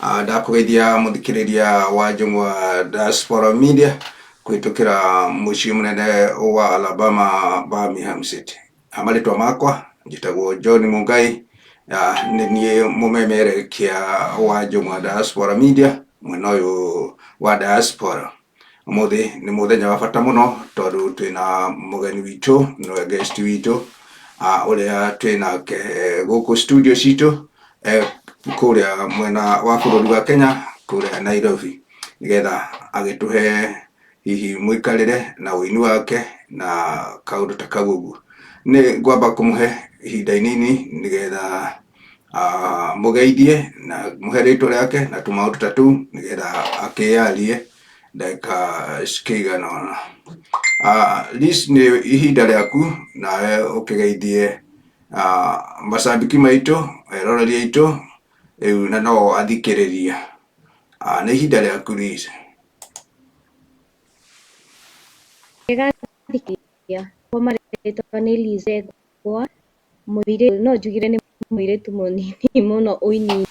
Ndakũgeithia mũthikĩrĩria wa Njũng'wa Diaspora Media kũhĩtũkĩra mũciĩ mũnene wa Alabama, Birmingham City. Marĩtwa makwa njĩtagwo John Mungai, nĩ niĩ mũmemerekia wa Njũng'wa Diaspora Media mwena ũyũ wa diaspora. Ũmũthĩ nĩ mũthenya wa bata mũno tondũ twĩna mũgeni witũ, nĩwe guest witũ, ũrĩa twĩnake gũkũ studio citũ kũrĩa mwena wa bũrũri wa Kenya, kũrĩa Nairobi, nĩgetha agĩtũhe hihi mũikarĩre na ũini wake na kaũndũ ta kau ũguo. Nĩ ngwamba kũmũhe ihinda inini nĩgetha mũgeithie na mũhe rĩtwa rĩake na tũmaũndũ ta tũu nĩgetha akĩyarie ndagĩka cikĩigana ũna. Liz, nĩ ihinda rĩaku nawe ũkĩgeithie macambĩki maitũ, eroreri aitũ, rĩu na no athikĩrĩria. Nĩ ihinda rĩaku, Liz. Kwa marĩtwa nĩ Liz Ndegwa, mũirĩtu, no njugire nĩ mũirĩtu mũnini mũno ũini.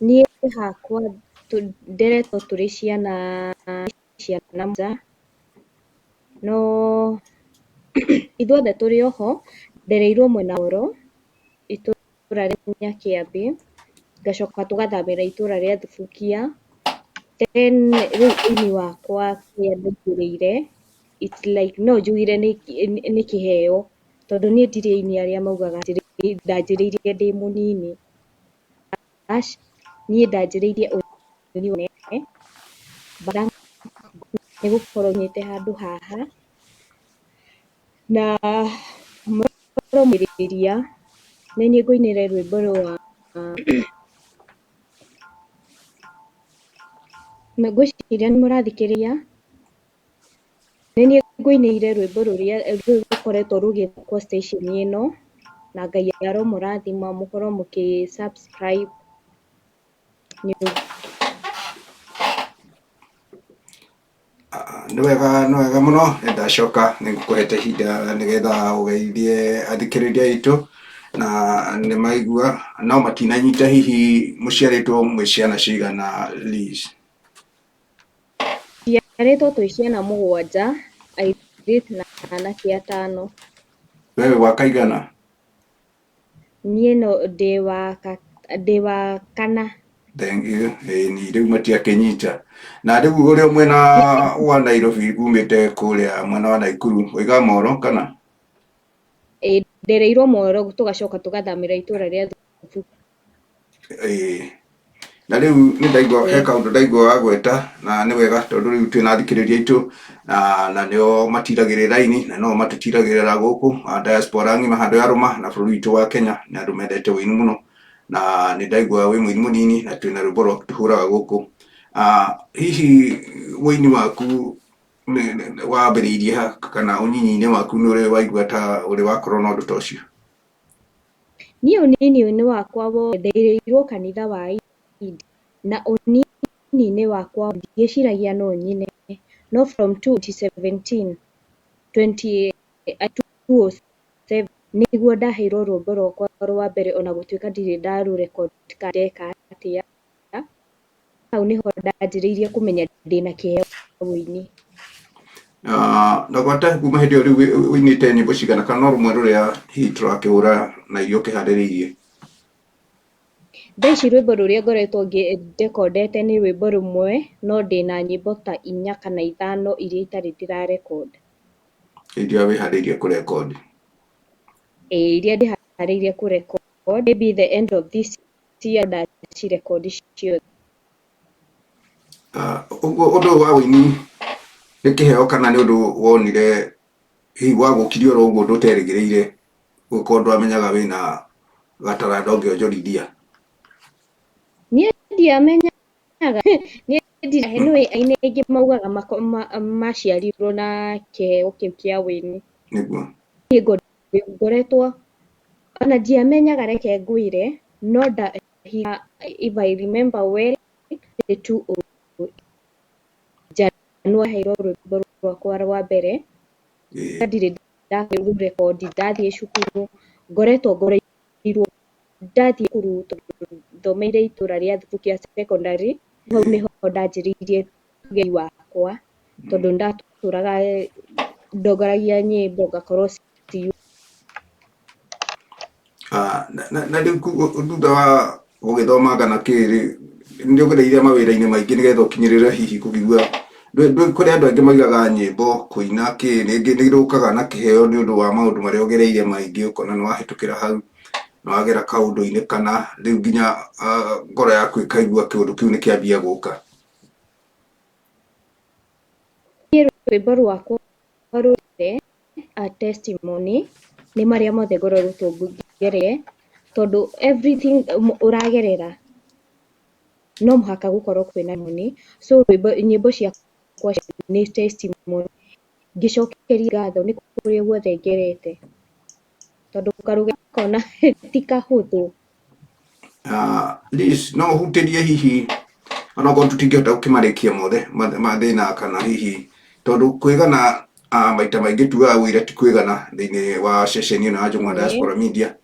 Niĩ hakwa nderetwo tũrĩ ciana mũgwanja, no ithuothe tũrĩ oho, ndereirwo mwena wa Oro, itũra rĩa Nyakĩambĩ, ngacoka tũgathamĩra itũra rĩa Thubukia. Then rĩu ũini wakwa kũrĩa ndaingĩrĩire, it's like no njugire nĩ kĩheo, tondũ niĩ ndirĩ aini arĩa maugaga atĩ ndanjĩrĩirie ndĩ mũnini. Niĩ ndanjĩrĩirie ũini nĩ gũkorwo nginyĩte handũ haha, na mũrũmĩrĩria nĩ niĩ ngũinĩre rwĩmbo rwa, ngwĩciria nĩ mũrathikĩrĩria. Nĩ niĩ ngũinĩire rwĩmbo rũrĩa rũkoretwo rũgĩthakwo station ĩno, na Ngai aromũrathima mũkorwo mũkĩ subscribe. Nĩ wega, nĩ wega mũno. Nĩ ndacoka nĩ ngũkũhete ihinda nĩgetha ũgeithie athikĩrĩria aitũ, na nĩ maigua no matinanyita hihi mũciarĩtwo mwĩ ciana cigana, Liz? Tũciarĩtwo twĩ ciana mũgwanja, airĩtu na anake atano. We wĩ wa kaigana? Niĩ no ndĩ wa kana. Thank you. Ĩni, rĩu matiakĩnyita. Na rĩu ũrĩa mwena wa Nairobi umĩte kũrĩa mwena wa Naikuru, ũiga Moro kana? Ĩĩ, ndereirwo Moro tũgacoka tũgathamĩra itũra rĩa Thubukia. Ĩĩ. Na rĩu nĩ ndaigua he kaũndũ ndaigua wagweta, na nĩ wega tondũ rĩu twĩna athikĩrĩria aitũ na nĩo matiragĩrĩra raini na no matũtiragĩrĩra gũkũ diaspora ng'ima handũ ya rũma na bũrũri witũ wa Kenya nĩ andũ mendete ũini mũno, na nĩ ndaigua wĩ mũini mũnini na twĩna rwĩmbo rwaku tũhũraga gũkũ. Hihi ũini waku wambĩrĩirie ha, kana ũnyinyi-inĩ waku nĩ ũrĩ waigua ta ũrĩ wakorwo na ũndũ ta ũcio? Niĩ ũnini-inĩ wakwa wothe ndereirwo kanitha wa Indi, na ũnini-inĩ wakwa ndieciragia no nyine, no from 2017, 2007 nĩguo ndaheirwo rwĩmbo rwakwa rwa mbere, ona gũtuĩka ndirĩ ndarũrekondi kana ndeka atĩa. Hau nĩho ndanjĩrĩirie kũmenya ndĩna kĩheo ũini. Na gwata kuma hĩndĩ ĩyo rĩu ũinĩte nyĩmbo cigana, kana no rũmwe rũrĩa hihi tũrakĩhũra na iria ũkĩharĩrĩirie? Thaa ici rwĩmbo rũrĩa ngoretwo ndekondete nĩ rwĩmbo rũmwe, no ndĩna nyĩmbo ta 4 kana 5 iria itarĩ ndĩrarekondi. Iria wĩharĩirie kũrekondi? Ĩĩ, iria ndĩharĩirie kũrekondi. Maybe the end of this year ndacirekondi ciothe. Ũguo ũndũ wa ũini nĩ kĩheo kana nĩ ũndũ wonire hihi wagũkirie oro ũguo ndũterĩgĩrĩire, gũkorwo ndwamenyaga wĩna gataranda ũngĩonjorithia? Niĩ ndiamenyaga, niĩ ndirĩ, nĩ aini aingĩ maugaga maciarirwo na kĩheo kĩu kĩa ũini. Nĩguo. Niĩ ngoretwo ona ndiamenyaga, reke ngwĩre, no if I remember well, nĩ two o January heirwo rwĩmbo rwakwa rwa mbere. Ndirĩ ndarũrekondi, ndathiĩ cukuru ngoretwo ngoreirwo. Ndathiĩ cukuru tondũ thomeire itũra rĩa Thubukia Secondary, hau nĩho ndanjĩrĩirie ũgei wakwa, tondũ ndatũraga ndongoragia nyĩmbo ngakorwo CU. Na rĩu thutha wa gũgĩthomanga na kĩ rĩ, nĩ ũgereire mawĩra-inĩ maingĩ nĩgetha ũkinyĩrĩre hihi kũigua kũrĩ andũ angĩ maigaga nyĩmbo kũina kĩ rĩngĩ nĩ irũkaga na kĩheo nĩ ũndũ wa maũndũ marĩa ũgereire maingĩ ũkona nĩ wahĩtũkĩra hau nĩ wagera kaũndũ-inĩ kana rĩu nginya ngoro yaku ĩkaigua kĩũndũ kĩu nĩ kĩambia gũka. Niĩ rwĩmbo rwakwa rũrĩ a testimony nĩ marĩa mothe ngoretwo ngereire, tondũ everything ũragerera no mũhaka gũkorwo kwĩna testimony. So rwĩmbo, nyĩmbo ciakwa nĩ testimony ngĩcokeria ngatho nĩ kũrĩa guothe ngerete, tondũ karũgendo kona ti kahũthũ. Liz, no ũhutĩrie hihi onokorwo tũtingĩhota gũkĩmarĩkia mothe mathĩna kana hihi tondũ kwĩgana maita maingĩ tugaga wĩra ti kwĩgana thĩinĩ wa ceceni ĩno ya Njũng'wa Diaspora Media.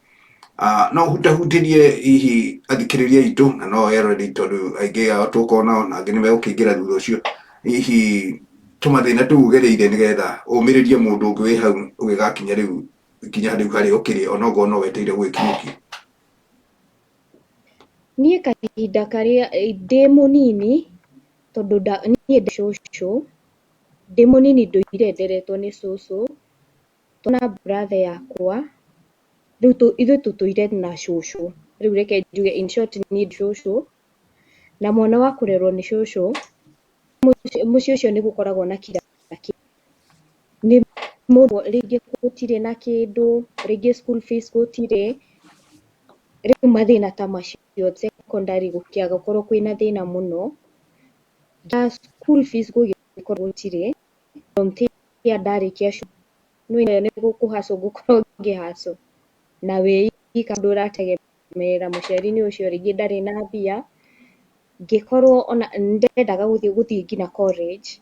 No ũhutahutĩrie hihi athikĩrĩria aitũ na no eroreri tondũ aingĩ ao tũkorwo nao na angĩ nĩ megũkĩingĩra thutha ũcio, hihi tũmathĩna tũu ũgereire nĩgetha ũmĩrĩrie mũndũ ũngĩ wĩ hau ũgĩgakinya rĩu nginya rĩu harĩa ũkĩrĩ onokorwo no wetereire gũgĩkinyũkia. Niĩ kahinda karĩa ndĩ mũnini, tondũ niĩ ndĩ cũcũ, ndĩ mũnini ndũire nderetwo nĩ cũcũ, na brother yakwa, rĩu ithuĩ tũtũire na cũcũ. Rĩu reke njuge in short niĩ ndĩ cũcũ, na mwana wa kũrerwo nĩ cũcũ, mũciĩ ũcio nĩ gũkoragwo na kira nĩ mũndũ rĩngĩ gũtirĩ na kĩndũ, rĩngĩ school fees gũtirĩ, rĩu mathĩna ta macio secondary gũkĩaga gũkorwo kwĩna thĩna mũno, na school fees gũgĩkorwo gũtirĩ, from there ndarĩkia cukuru nĩ kũhacwo ngũkorwo ngĩhacwo, na wĩ ika ndũrategemerera mũciari nĩ ũcio rĩngĩ ndarĩ na mbia, ngĩkorwo ona ndendaga gũthiĩ nginya college,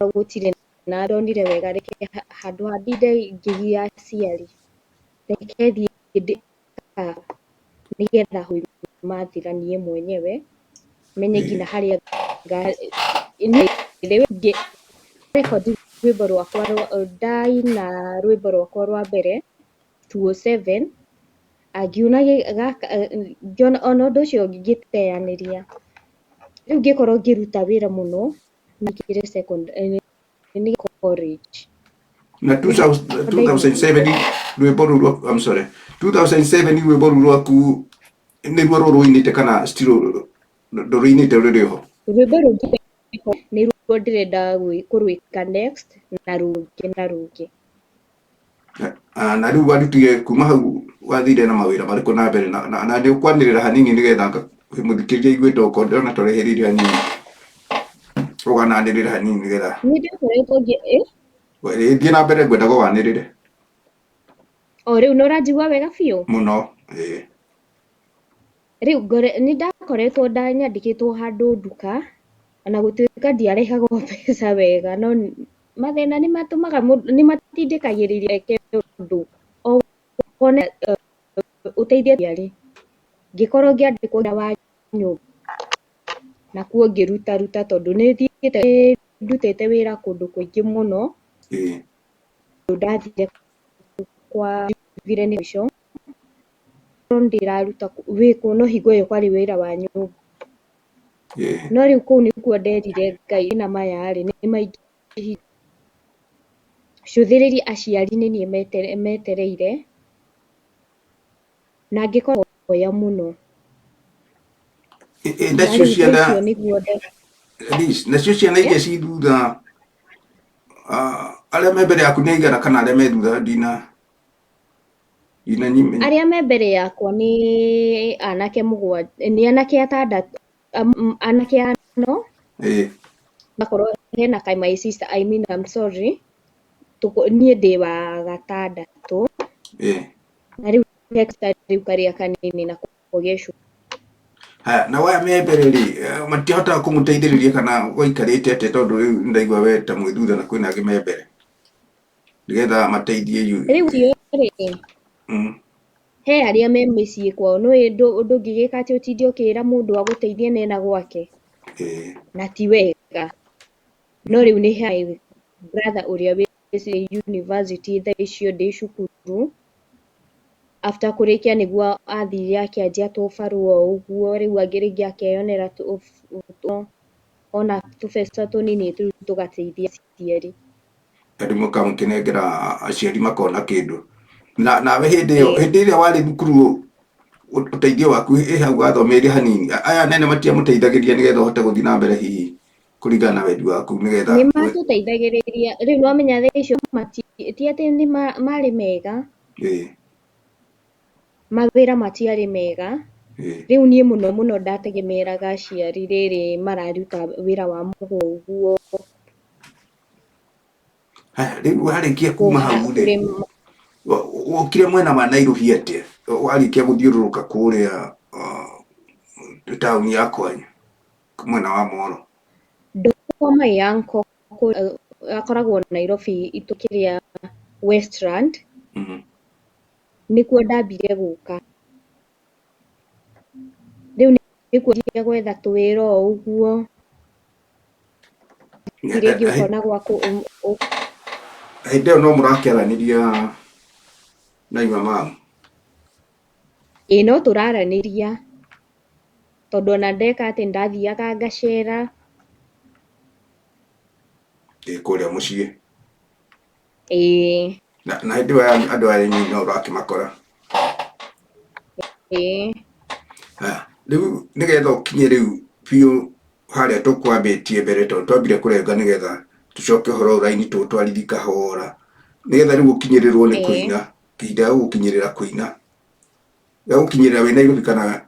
gũtirĩ na ndonire wega reke handũ ha ndinde ngĩgia aciari, reke thiĩ nĩgetha mathira niĩ mwenyewe, menye nginya harĩa rekondi rwĩmbo rwakwa ndaina rwĩmbo rwakwa rwa mbere 207, angiuna ngĩona ona ũndũ ũcio ngĩteanĩria, rĩu ngĩkorwo ngĩruta wĩra mũno ningĩre secondary nĩ college. Na 2007 rwĩmbo rũu rwaku, I'm sorry, 2007 rwĩmbo rũu rwaku nĩruo rũrũ ũinĩte kana still ndũrũinĩte rũrĩ ho? Rwĩmbo rũngĩ nĩ ruo ndĩrenda kũrwĩka next na rũngĩ na rũngĩ. Na rĩu warutire kuma hau wathire na mawĩra marĩkũ na mbere na nĩ ũkwanĩrĩra hanini nĩgetha mũthikĩrĩria aiguĩte okorwo ndĩrona tũreheririe hanini ũgananĩrĩra hanini nĩgetha Nĩ ndakoretwo ngĩ thiĩ na mbere ngwendaga ũwanĩrĩre. O rĩu nĩ ũranjigua wega biũ? Mũno, ĩĩ. Rĩu nĩ ndakoretwo ndanyandĩkĩtwo handũ nduka, ona gũtuĩka ndiarĩhagwo mbeca wega, no mathĩna nĩ matũmaga mũndũ, nĩ matindĩkagĩrĩria eke ũndũ o wone ũteithie aciari. Ngĩkorwo ngĩandĩkwo wĩra wa nyũmba, na kuo ngĩrutaruta tondũ nĩ thiĩte ndutĩte wĩra kũndũ kũingĩ mũno. Ndathire kwa njugire nĩ mũico, ndĩraruta wĩkũ no hingo ĩyo kwarĩ wĩra wa nyũmba. No rĩu kũu nĩkuo nderire Ngai na maya rĩ nĩ maingĩ, cũthĩrĩria aciari nĩ niĩ metereire, na ngĩkorwo hoya mũno. Nacio ciana nacio ciana iria ci thutha, arĩa me mbere yaku nĩ aigana kana arĩa me thutha ndina ndinanyimenya? Arĩa me mbere yakwa nĩ anake mũgwanja, nĩ anake atandatũ, anake ano. Makorwo hena ka my sister, I mean I'm sorry, niĩ ndĩ wa gatandatũ. Na rĩu rĩu karĩa kanini nako gecũ. Haya, na waya me mbere rĩ matihotaga kũmũteithĩrĩria kana waikarĩte atĩa tondũ rĩu ndaigua we ta mwĩ thutha na kwĩna angĩ me mbere nĩgetha mateithie rĩu rĩ. He arĩa me mĩciĩ kwao, nĩũĩ ndũngĩgĩka atĩ ũtinde ũkĩra mũndũ agũteithie na ena gwake, na ti wega. No rĩu nĩ he brother ũrĩa wĩ university thaa icio ndĩ cukuru, after kũrĩkia nĩguo athire akĩanjia tũbarũa o ũguo, rĩu angĩ rĩngĩ akeyonera ona tũbeca tũnini rĩu tũgateithia aciari. Andũ mũkamũkĩnengera aciari makona kĩndũ. Na nawe hĩndĩ ĩyo, hĩndĩ ĩrĩa warĩ thukuru ũteithio waku ĩ hau wathomeire hanini, aya anene matiamũteithagĩria nĩgetha ũhote gũthiĩ na mbere hihi kũringana na wendi waku nĩgetha? Nĩ matũteithagĩrĩria, rĩu nĩwamenya thaa icio ti atĩ nĩ marĩ mega, mawĩra matiarĩ mega. Rĩu niĩ mũno mũno ndategemeeraga aciari rĩrĩ mararuta wĩra wa mũgũnda ũguo. Haya, rĩu warĩkia kuma hau rĩ, wokire mwena wa Nairobi atĩa? Warĩkia gũthiũrũrũka kũrĩa taũni ya kwanyu mwena wa Moro? Kwa my uncle akoragwo Nairobi kĩrĩa Westland, nĩkuo ndambire gũka. Rĩu nĩkuo nginya gwetha tũwĩra o ũguo, rĩngĩ ũkona gwaku. Hĩndĩ ĩyo no mũrakĩaranĩria na your mom? Ĩĩ, no tũraranĩria, tondũ ona ndeka atĩ ndathiaga ngacera. Ĩ kũrĩa mũciĩ? Ĩĩ. Na hĩndĩ ĩyo andũ aya anyu no ũrakĩmakora? Ĩĩ. Haya, rĩu nĩgetha ũkinye rĩu biũ harĩa tũkwambĩtie mbere, tondũ twambire kũrenga nĩgetha tũcoke ũhoro ũyũ raini tũũtwarithie kahora, nĩgetha rĩu ũkinyĩrĩrwo nĩ kũina, kĩhinda gĩa gũgũkinyĩrĩra kũina, gĩa gũkinyĩrĩra wĩ Nairobi kana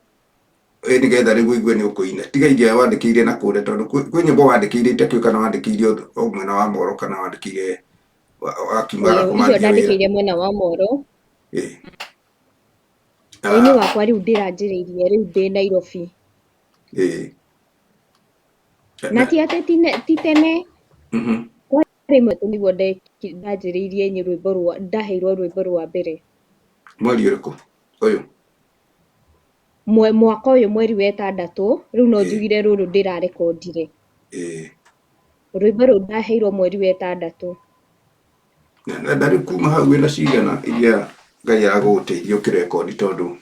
nĩgetha rĩu ũigue nĩ ũkũina, tiga iria wandĩkĩire na kũrĩa, tondũ kwĩ nyĩmbo wandĩkĩire itakĩũĩ kana wandĩkĩire o mwena wa Moro kana wandĩkĩire wakiumagara Icio kũmanthia wĩra. Ndandĩkĩire mwena wa Moro. Ũini wakwa rĩu ndĩranjĩrĩirie rĩu ndĩ Nairobi. Na ti atĩ ti tene, kwarĩ nĩguo ndanjĩrĩirie rwĩmbo rwa ndaheirwo rwĩmbo rwa mbere. Mweri ũrĩkũ ũyũ? Mwaka ũyũ mweri wa ĩtandatũ, rĩu no njugire rũrũ ndĩrarekondire. Rwĩmbo rũu ndaheirwo mweri wa ĩtandatũ. Na rĩu kuma hau wĩna cigana iria Ngai aragũgũteithia ũkĩrekondi, tondũ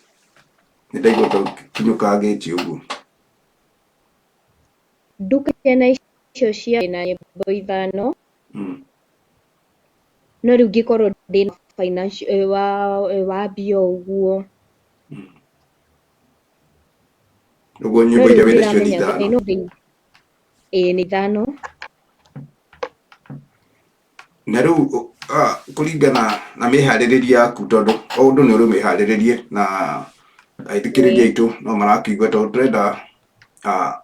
nĩ ndaigua ta ũkinyũkangĩtie ũguo? Nduka ciana icio cia na nyĩmbo 5. No rĩu ngĩkorwo ndĩna financial wa mbia ũguo. Ũguo No nyĩmbo rĩu iria wĩnacio nĩ ndĩramenya 5? No ĩĩ, nĩ 5. Na rĩu kũringana na mĩharĩrĩrie yaku, tondũ o ũndũ nĩ ũrĩ mĩharĩrĩrie, na athikĩrĩria aitũ no marakĩigua, tondũ tũrenda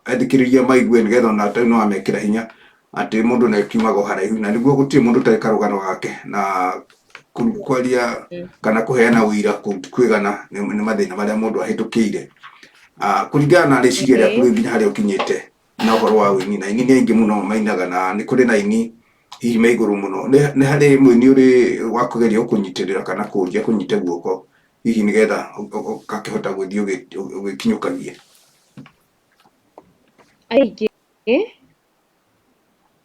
athikĩrĩria maigue nĩgetha ona tarĩu nĩ wamekĩra hinya atĩ mũndũ nĩ akiumaga o haraihu, na nĩguo gũtirĩ mũndũ ũtarĩ karũgano gake, na kwaria kana kũheana ũira kwĩgana nĩ mathĩna marĩa mũndũ ahĩtũkĩire. Kũringana na rĩciria rĩaku rĩu nginya harĩa ũkinyĩte na ũhoro wa ũini, na aini nĩ aingĩ mũno mainaga, na nĩ kũrĩ na aini hihi me igũrũ mũno, nĩ harĩ mũini ũrĩ wa kũgeria gũkũnyitĩrĩra kana kũũria kũnyite guoko hihi nĩgetha ũgakĩhota gũthiĩ ũgĩkinyũkagia? Aingĩ,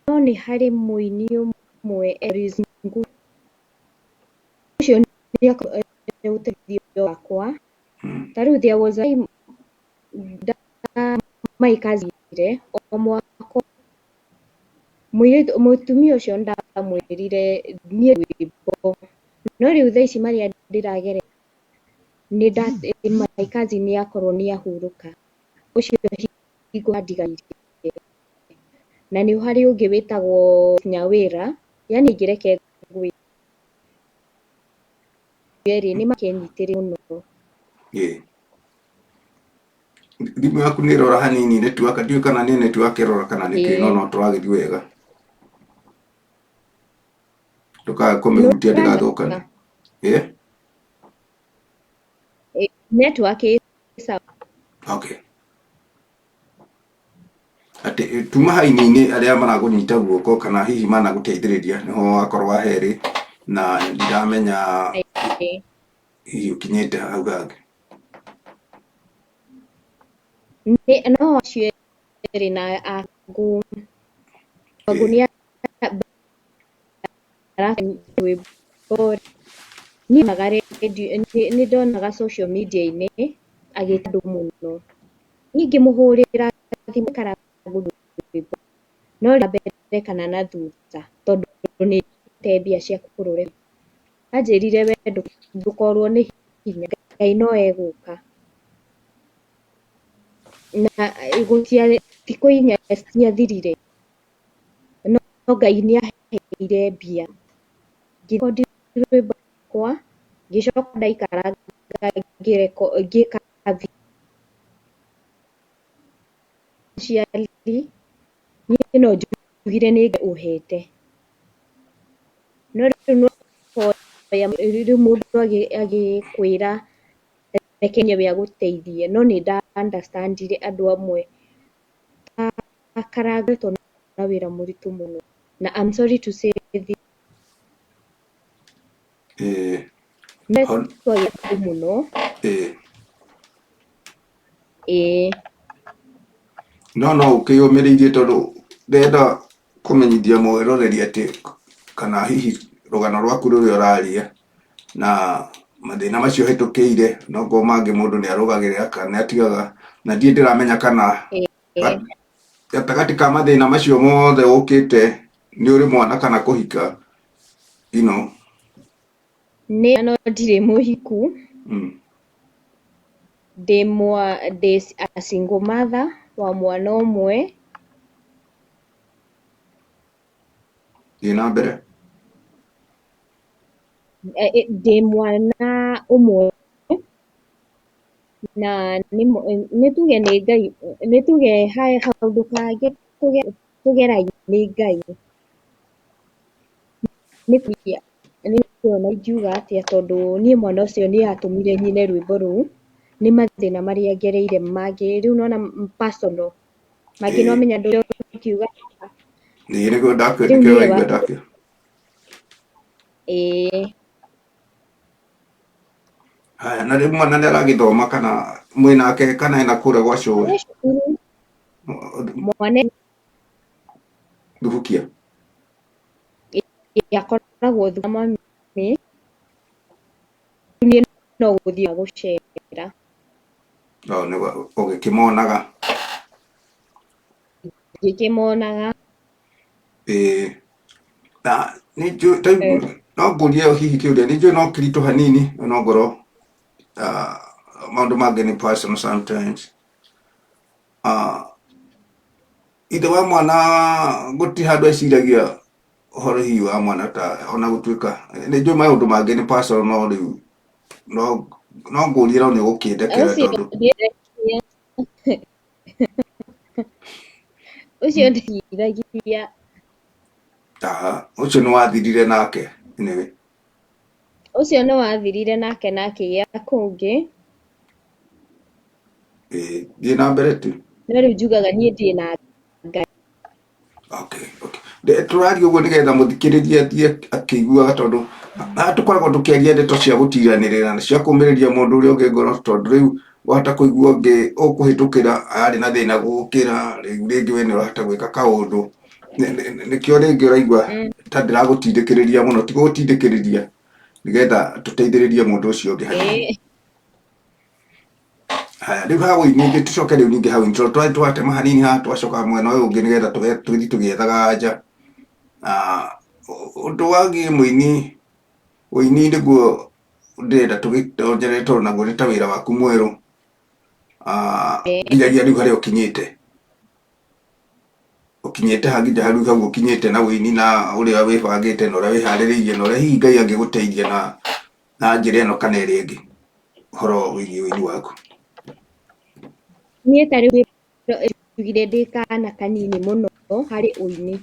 no nĩ harĩ mũini ũmwe Elvis Ngũgĩ, ũcio nĩ ũteithio wakwa. Ta rĩu there was a time my cousin o mwaka mũirĩtu mũtumia ũcio ndamwĩrire niĩ rwĩmbo, no rĩu thaa ici marĩa ndĩragerera nĩ my cousin akorwo nĩ ahurũka, ũcio hingo andiganĩirie. Na nĩ harĩ ũngĩ wĩtagwo Nyawĩra, yani ingĩreke ngwĩre rĩ, nĩ makenyitĩrĩra mũno. Thimũ yaku nĩ ĩrora hanini network, ndiũĩ kana nĩ network ĩrora kana nĩ kĩ, no no tũragĩthiĩ wega. Ndũkae kũmĩhutia ndĩgathũkane. Network ĩ sawa. Okay. Atĩ tuma haini-inĩ arĩa maragũnyita guoko kana hihi managũteithĩrĩria nĩho wakorwo wa herĩ, na ndiramenya. Hihi ũkinyĩte hau hangĩ? Nĩ no acio erĩ na Angũ. Angũ nĩ rwĩmbo niĩ nyonaga nĩ ndonaga social media-inĩ agĩta andũ mũno. Niĩ ngĩmũhũrĩra thimũ rwĩmbo no na mbere kana na thutha tondũ nĩ te mbia cia kũrũre. Anjĩrire we ndũkorwo nĩ hinya, Ngai no egũka. Na gũtiarĩ thikũ inya ciathirire no Ngai nĩ aheire mbia. Ngĩrekondi rwĩmbo rwakwa, ngĩcoka ndaikaranga ngĩka niĩ no njugire nĩ Ngai ũhete. No rĩu no rĩu mũndũ agĩkwĩra reke nyewe agũteithie, no nĩ nda understand ire andũ amwe Karangũ na wĩra mũritũ mũno na I'm sorry to say this mũno. Ĩĩ. No no ũkĩyũmĩrĩirie tondũ ndĩrenda kũmenyithia mwĩroreri atĩ kana hihi rũgano rwaku rũrĩa ũraria na mathĩna macio ũhĩtũkĩire no korwo mangĩ mũndũ nĩ arũgagĩrĩra kana nĩ atigaga na ndirĩ ndĩramenya kana gatagatĩ ka mathĩna macio mothe ũkĩte nĩ ũrĩ mwana kana kũhika you know. Nĩ no ndirĩ mũhiku. Ndĩ ndĩ a single mother wa mwana ũmwe. Thiĩ na mbere. Ndĩ mwana ũmwe na nĩ tuge nĩ Ngai, nĩ tuge he kaũndũ kangĩ tũgeragio nĩ Ngai. Nĩ ona ingiuga atĩa tondũ niĩ mwana ũcio nĩ atũmire nyine rwĩmbo rũu, nĩ mathĩna marĩa ngereire mangĩ rĩu nĩwona personal, mangĩ nĩwamenya ndũngiuga. Ĩĩ nĩguo nĩkĩo waigua ndakĩ. Ĩĩ. Haya, na rĩu mwana nĩ aragĩthoma kana mwĩnake kana ena kũrĩa gwa cũwe? E cukuru. Mwana Thubukia. Ĩĩ akoragwo thukuru na mami, niĩ no gũthiĩ gũcera. Oh, nĩguo ũgĩkĩmonaga. Ngĩkĩmonaga. Ĩĩ. Na nĩ njũĩ no ngũrie hihi kĩũria, nĩ njũĩ no kĩritũ hanini no ngorwo maũndũ mangĩ nĩ personal sometimes. Ithe wa mwana gũtirĩ handũ eciragia ũhoro hihi wa mwana ta ona gũtuĩka nĩ njũĩ maũndũ mangĩ nĩ personal no rĩu no no ngũrie no nĩ ũgũkĩndekera tondũ ũcio ndeciragia. Ũcio nĩ wathirire nake anyway. Ũcio nĩ wathirire nake na akĩgĩa kũngĩ. Ĩĩ, thiĩ na mbere tu. No rĩu njugaga niĩ ndirĩ na Ngai. Okay, okay. Tũraria ũguo nĩgetha mũthikĩrĩria athiĩ akĩiguaga tondũ haha tũkoragwo tũkĩaria ndeto cia gũtiranĩrĩra na cia kũmĩrĩria mũndũ ũrĩa ũngĩ ngoro tondũ rĩu wahota kũigua ũngĩ ũkũhĩtũkĩra arĩ na thĩna gũgũkĩra, rĩu rĩngĩ we nĩ ũrahota gwĩka kaũndũ. Nĩkĩo rĩngĩ ũraigua ta ndĩragũtindĩkĩrĩria mũno, ti gũgũtindĩkĩrĩria nĩgetha tũteithĩrĩrie mũndũ ũcio ũngĩ hanini. Haya, rĩu ha ũini ningĩ tũcoke rĩu ningĩ hau tondũ twarĩ twatema hanini haha twacoka mwena ũyũ ũngĩ nĩgetha tũthiĩ tũgĩethaga anja. Ũndũ wagiĩ mũini, ũini nĩguo ndĩrenda tũgĩtonjere tondũ naguo nĩ ta wĩra waku mwerũ nginyagia rĩu harĩa ũkinyĩte. Ũkinyĩte ha nginya rĩu hau ũkinyĩte na ũini na ũrĩa wĩbangĩte na ũrĩa wĩharĩrĩirie na ũrĩa hihi Ngai angĩgũteithia na njĩra ĩno kana ĩrĩa ĩngĩ ũhoro wĩgiĩ ũini waku. Niĩ ta rĩu njugire ndĩ kana kanini mũno harĩ ũini.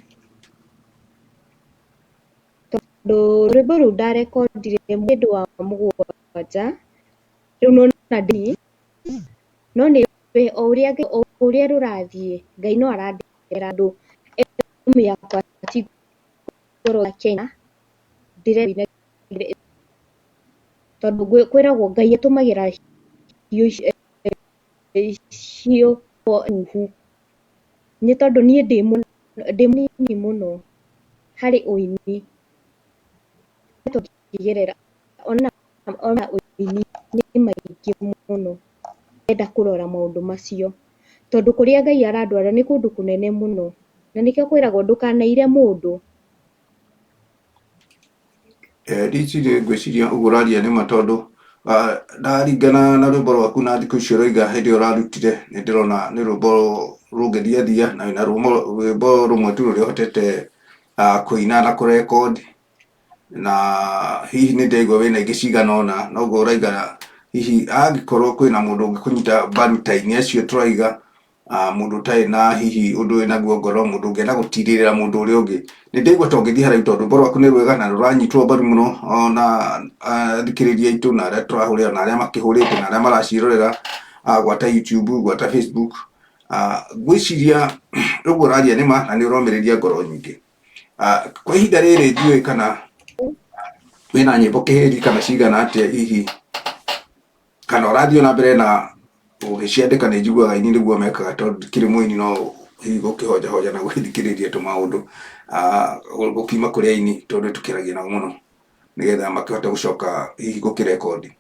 Tondũ rwĩmbo rũu ndarekondire mweri wa mũgwanja, rĩu nĩwona ndĩ no nĩ o ũrĩa rũrathiĩ Ngai no arandehera andũ yakwa ti ngoro ya Kenya. Tondũ kwĩragwo Ngai atũmagĩra hiũ hiũ huhu. Nĩ tondũ niĩ ndĩ mũnini mũno harĩ ũini. Ngĩgerera ona ũini nĩ maingĩ mũno ndĩrenda kũrora maũndũ macio. Tondũ kũrĩa Ngai arandwara nĩ kũndũ kũnene mũno. Na nĩkĩo kwĩragwo ndũkanaire mũndũ. Ndicirie ngwĩciria ũguo ũraria nĩ ma tondũ ndaringana na rwĩmbo rwaku na thikũ icio ũroiga hĩndĩ ĩyo ũrarutire nĩ ndĩrona nĩ rwĩmbo rũngĩthiathia na wĩna rwĩmbo rũmwe tu rũrĩa ũhotete kũina na kũrekondi na hihi nĩ ndĩraigua wĩna ingĩ cigana ũna noguo ũraiga hihi angĩkorwo kwĩna mũndũ ũngĩkũnyita mbaru ta aini acio tũraiga mũndũ ũtarĩ na hihi ũndũ wĩnaguo ngoro mũndũ ũngĩenda gũtirĩrĩra mũndũ ũrĩa ũngĩ nĩ ndaigua ta ũngĩthiĩ haraihu tondũ rwĩmbo rwaku nĩ rwega na rũranyitwo mbaru mũno ona athikĩrĩria aitũ na arĩa tũrahũrĩra na arĩa makĩhũrĩte na arĩa maraciĩrorera gwata YouTube gwata Facebook ngwĩciria ũguo ũraria nĩ ma na nĩ ũromĩrĩria ngoro nyingĩ. Kwa ihinda rĩrĩ ndiũĩ kana wĩna nyĩmbo kĩhĩri kana cigana atĩa hihi kana ũrathiĩ na mbere na ũgĩciandĩka nĩ njiguaga aini nĩguo mekaga tondũ ndikĩrĩ mũini no hihi gũkĩhonjahoja na gũgĩthikĩrĩria tũmaũndũ gũkiuma kũrĩ aini tondũ tũkĩaragia nao mũno nĩgetha makĩhote gũcoka hihi gũkĩrekondi.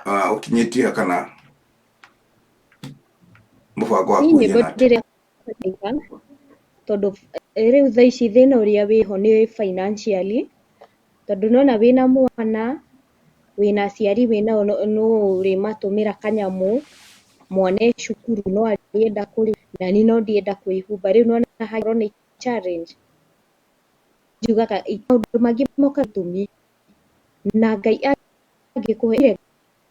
Ũkinyĩtie ha kana mũbango waku Niĩ nyĩmbo ũhiana atĩa? ndĩreka tondũ rĩu thaa ici thĩna ũrĩa wĩho nĩ financially tondũ nĩwona wĩna mwana wĩna aciari wĩnao no ũrĩmatũmĩra kanyamũ mwana e cukuru no arĩenda kũrĩa nani no ndĩenda kwĩhumba rĩu nĩwona hagĩkorwo nĩ challenge. Njugaga maũndũ mangĩ mokaga gĩtũmi na Ngai angĩkũhe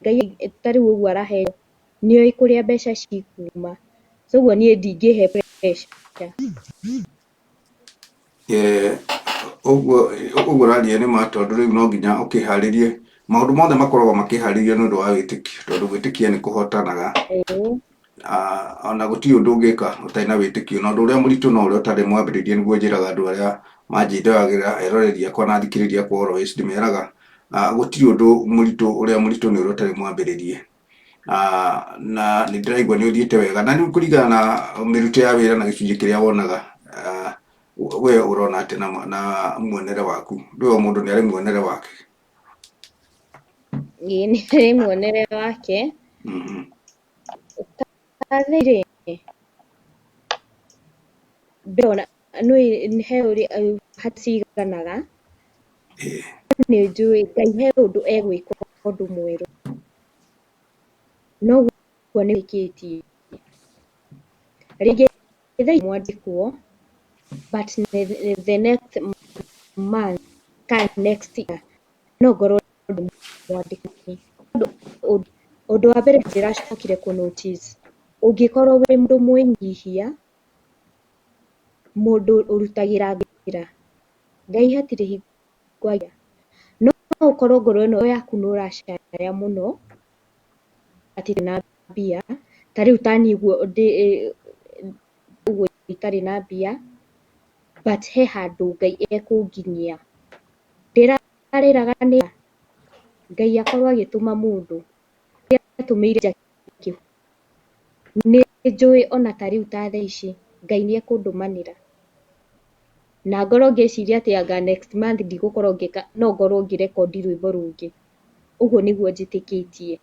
Ngai ta rĩu ũguo araheo nĩoĩ kũrĩa mbeca cikuma so ũguo niĩ ndingĩhe pressure. Ũguo ũguo ũraria nĩ ma tondũ rĩu no nginya ũkĩharĩrie maũndũ mothe makoragwo makĩharĩrio nĩ ũndũ wa wĩtĩkio tondũ gwĩtĩkia nĩ kũhotanaga. Ona gũtirĩ ũndũ ũngĩka ũtarĩ na wĩtĩkio na ũndũ ũrĩa mũritũ no ũrĩa ũtarĩ mwambĩrĩrie nĩguo njĩraga andũ arĩa manjĩndoragĩra eroreri akwa na athikĩrĩria akwa always ndĩmeraga gũtirĩ ũndũ mũritũ ũrĩa mũritũ nĩ ũrĩa ũtarĩ mwambĩrĩrie. Na nĩ ndĩraigua nĩ ũthiĩte wega na rĩu kũringana na mĩrutĩre ya wĩra na gĩcunjĩ kĩrĩa wonaga we ũrona atĩa na muonere waku ndũĩ o mũndũ nĩ arĩ muonere wake. Ĩĩ nĩ harĩ muonere wake. Rĩ ndĩrona he ũrĩa haciganaga nĩ njũĩ Ngai he ũndũ egwĩka ũndũ mwerũ noguo nĩ wĩkĩtie rĩngĩ thaa mwandĩkwo but the next month kana next year no ngorwo ndĩ mwandĩke. Ũndũ wa mbere ndĩracokire kũ notice ũngĩkorwo wĩ mũndũ mwĩnyihia mũndũ ũrutagĩra wĩra Ngai hatirĩ hingo agĩa. No ũkorwo ngoro ĩno yaku nĩ ũracaya mũno hatirĩ na mbia ta rĩu ta niĩ ũguo ndĩ ũguo itarĩ na mbia but he handũ Ngai ekũnginyia. Ndĩrarĩraga nĩ Ngai akorwo agĩtũma mũndũ atũmĩire Jackie. Nĩ njũĩ ona ta rĩu ta thaa ici Ngai nĩ ekũndũmanĩra na ngorwo ngĩciria atĩ anga next month ndigũkorwo ngĩka no ngorwo ngĩrekondi rwĩmbo rũngĩ. Ũguo nĩguo njĩtĩkĩtie.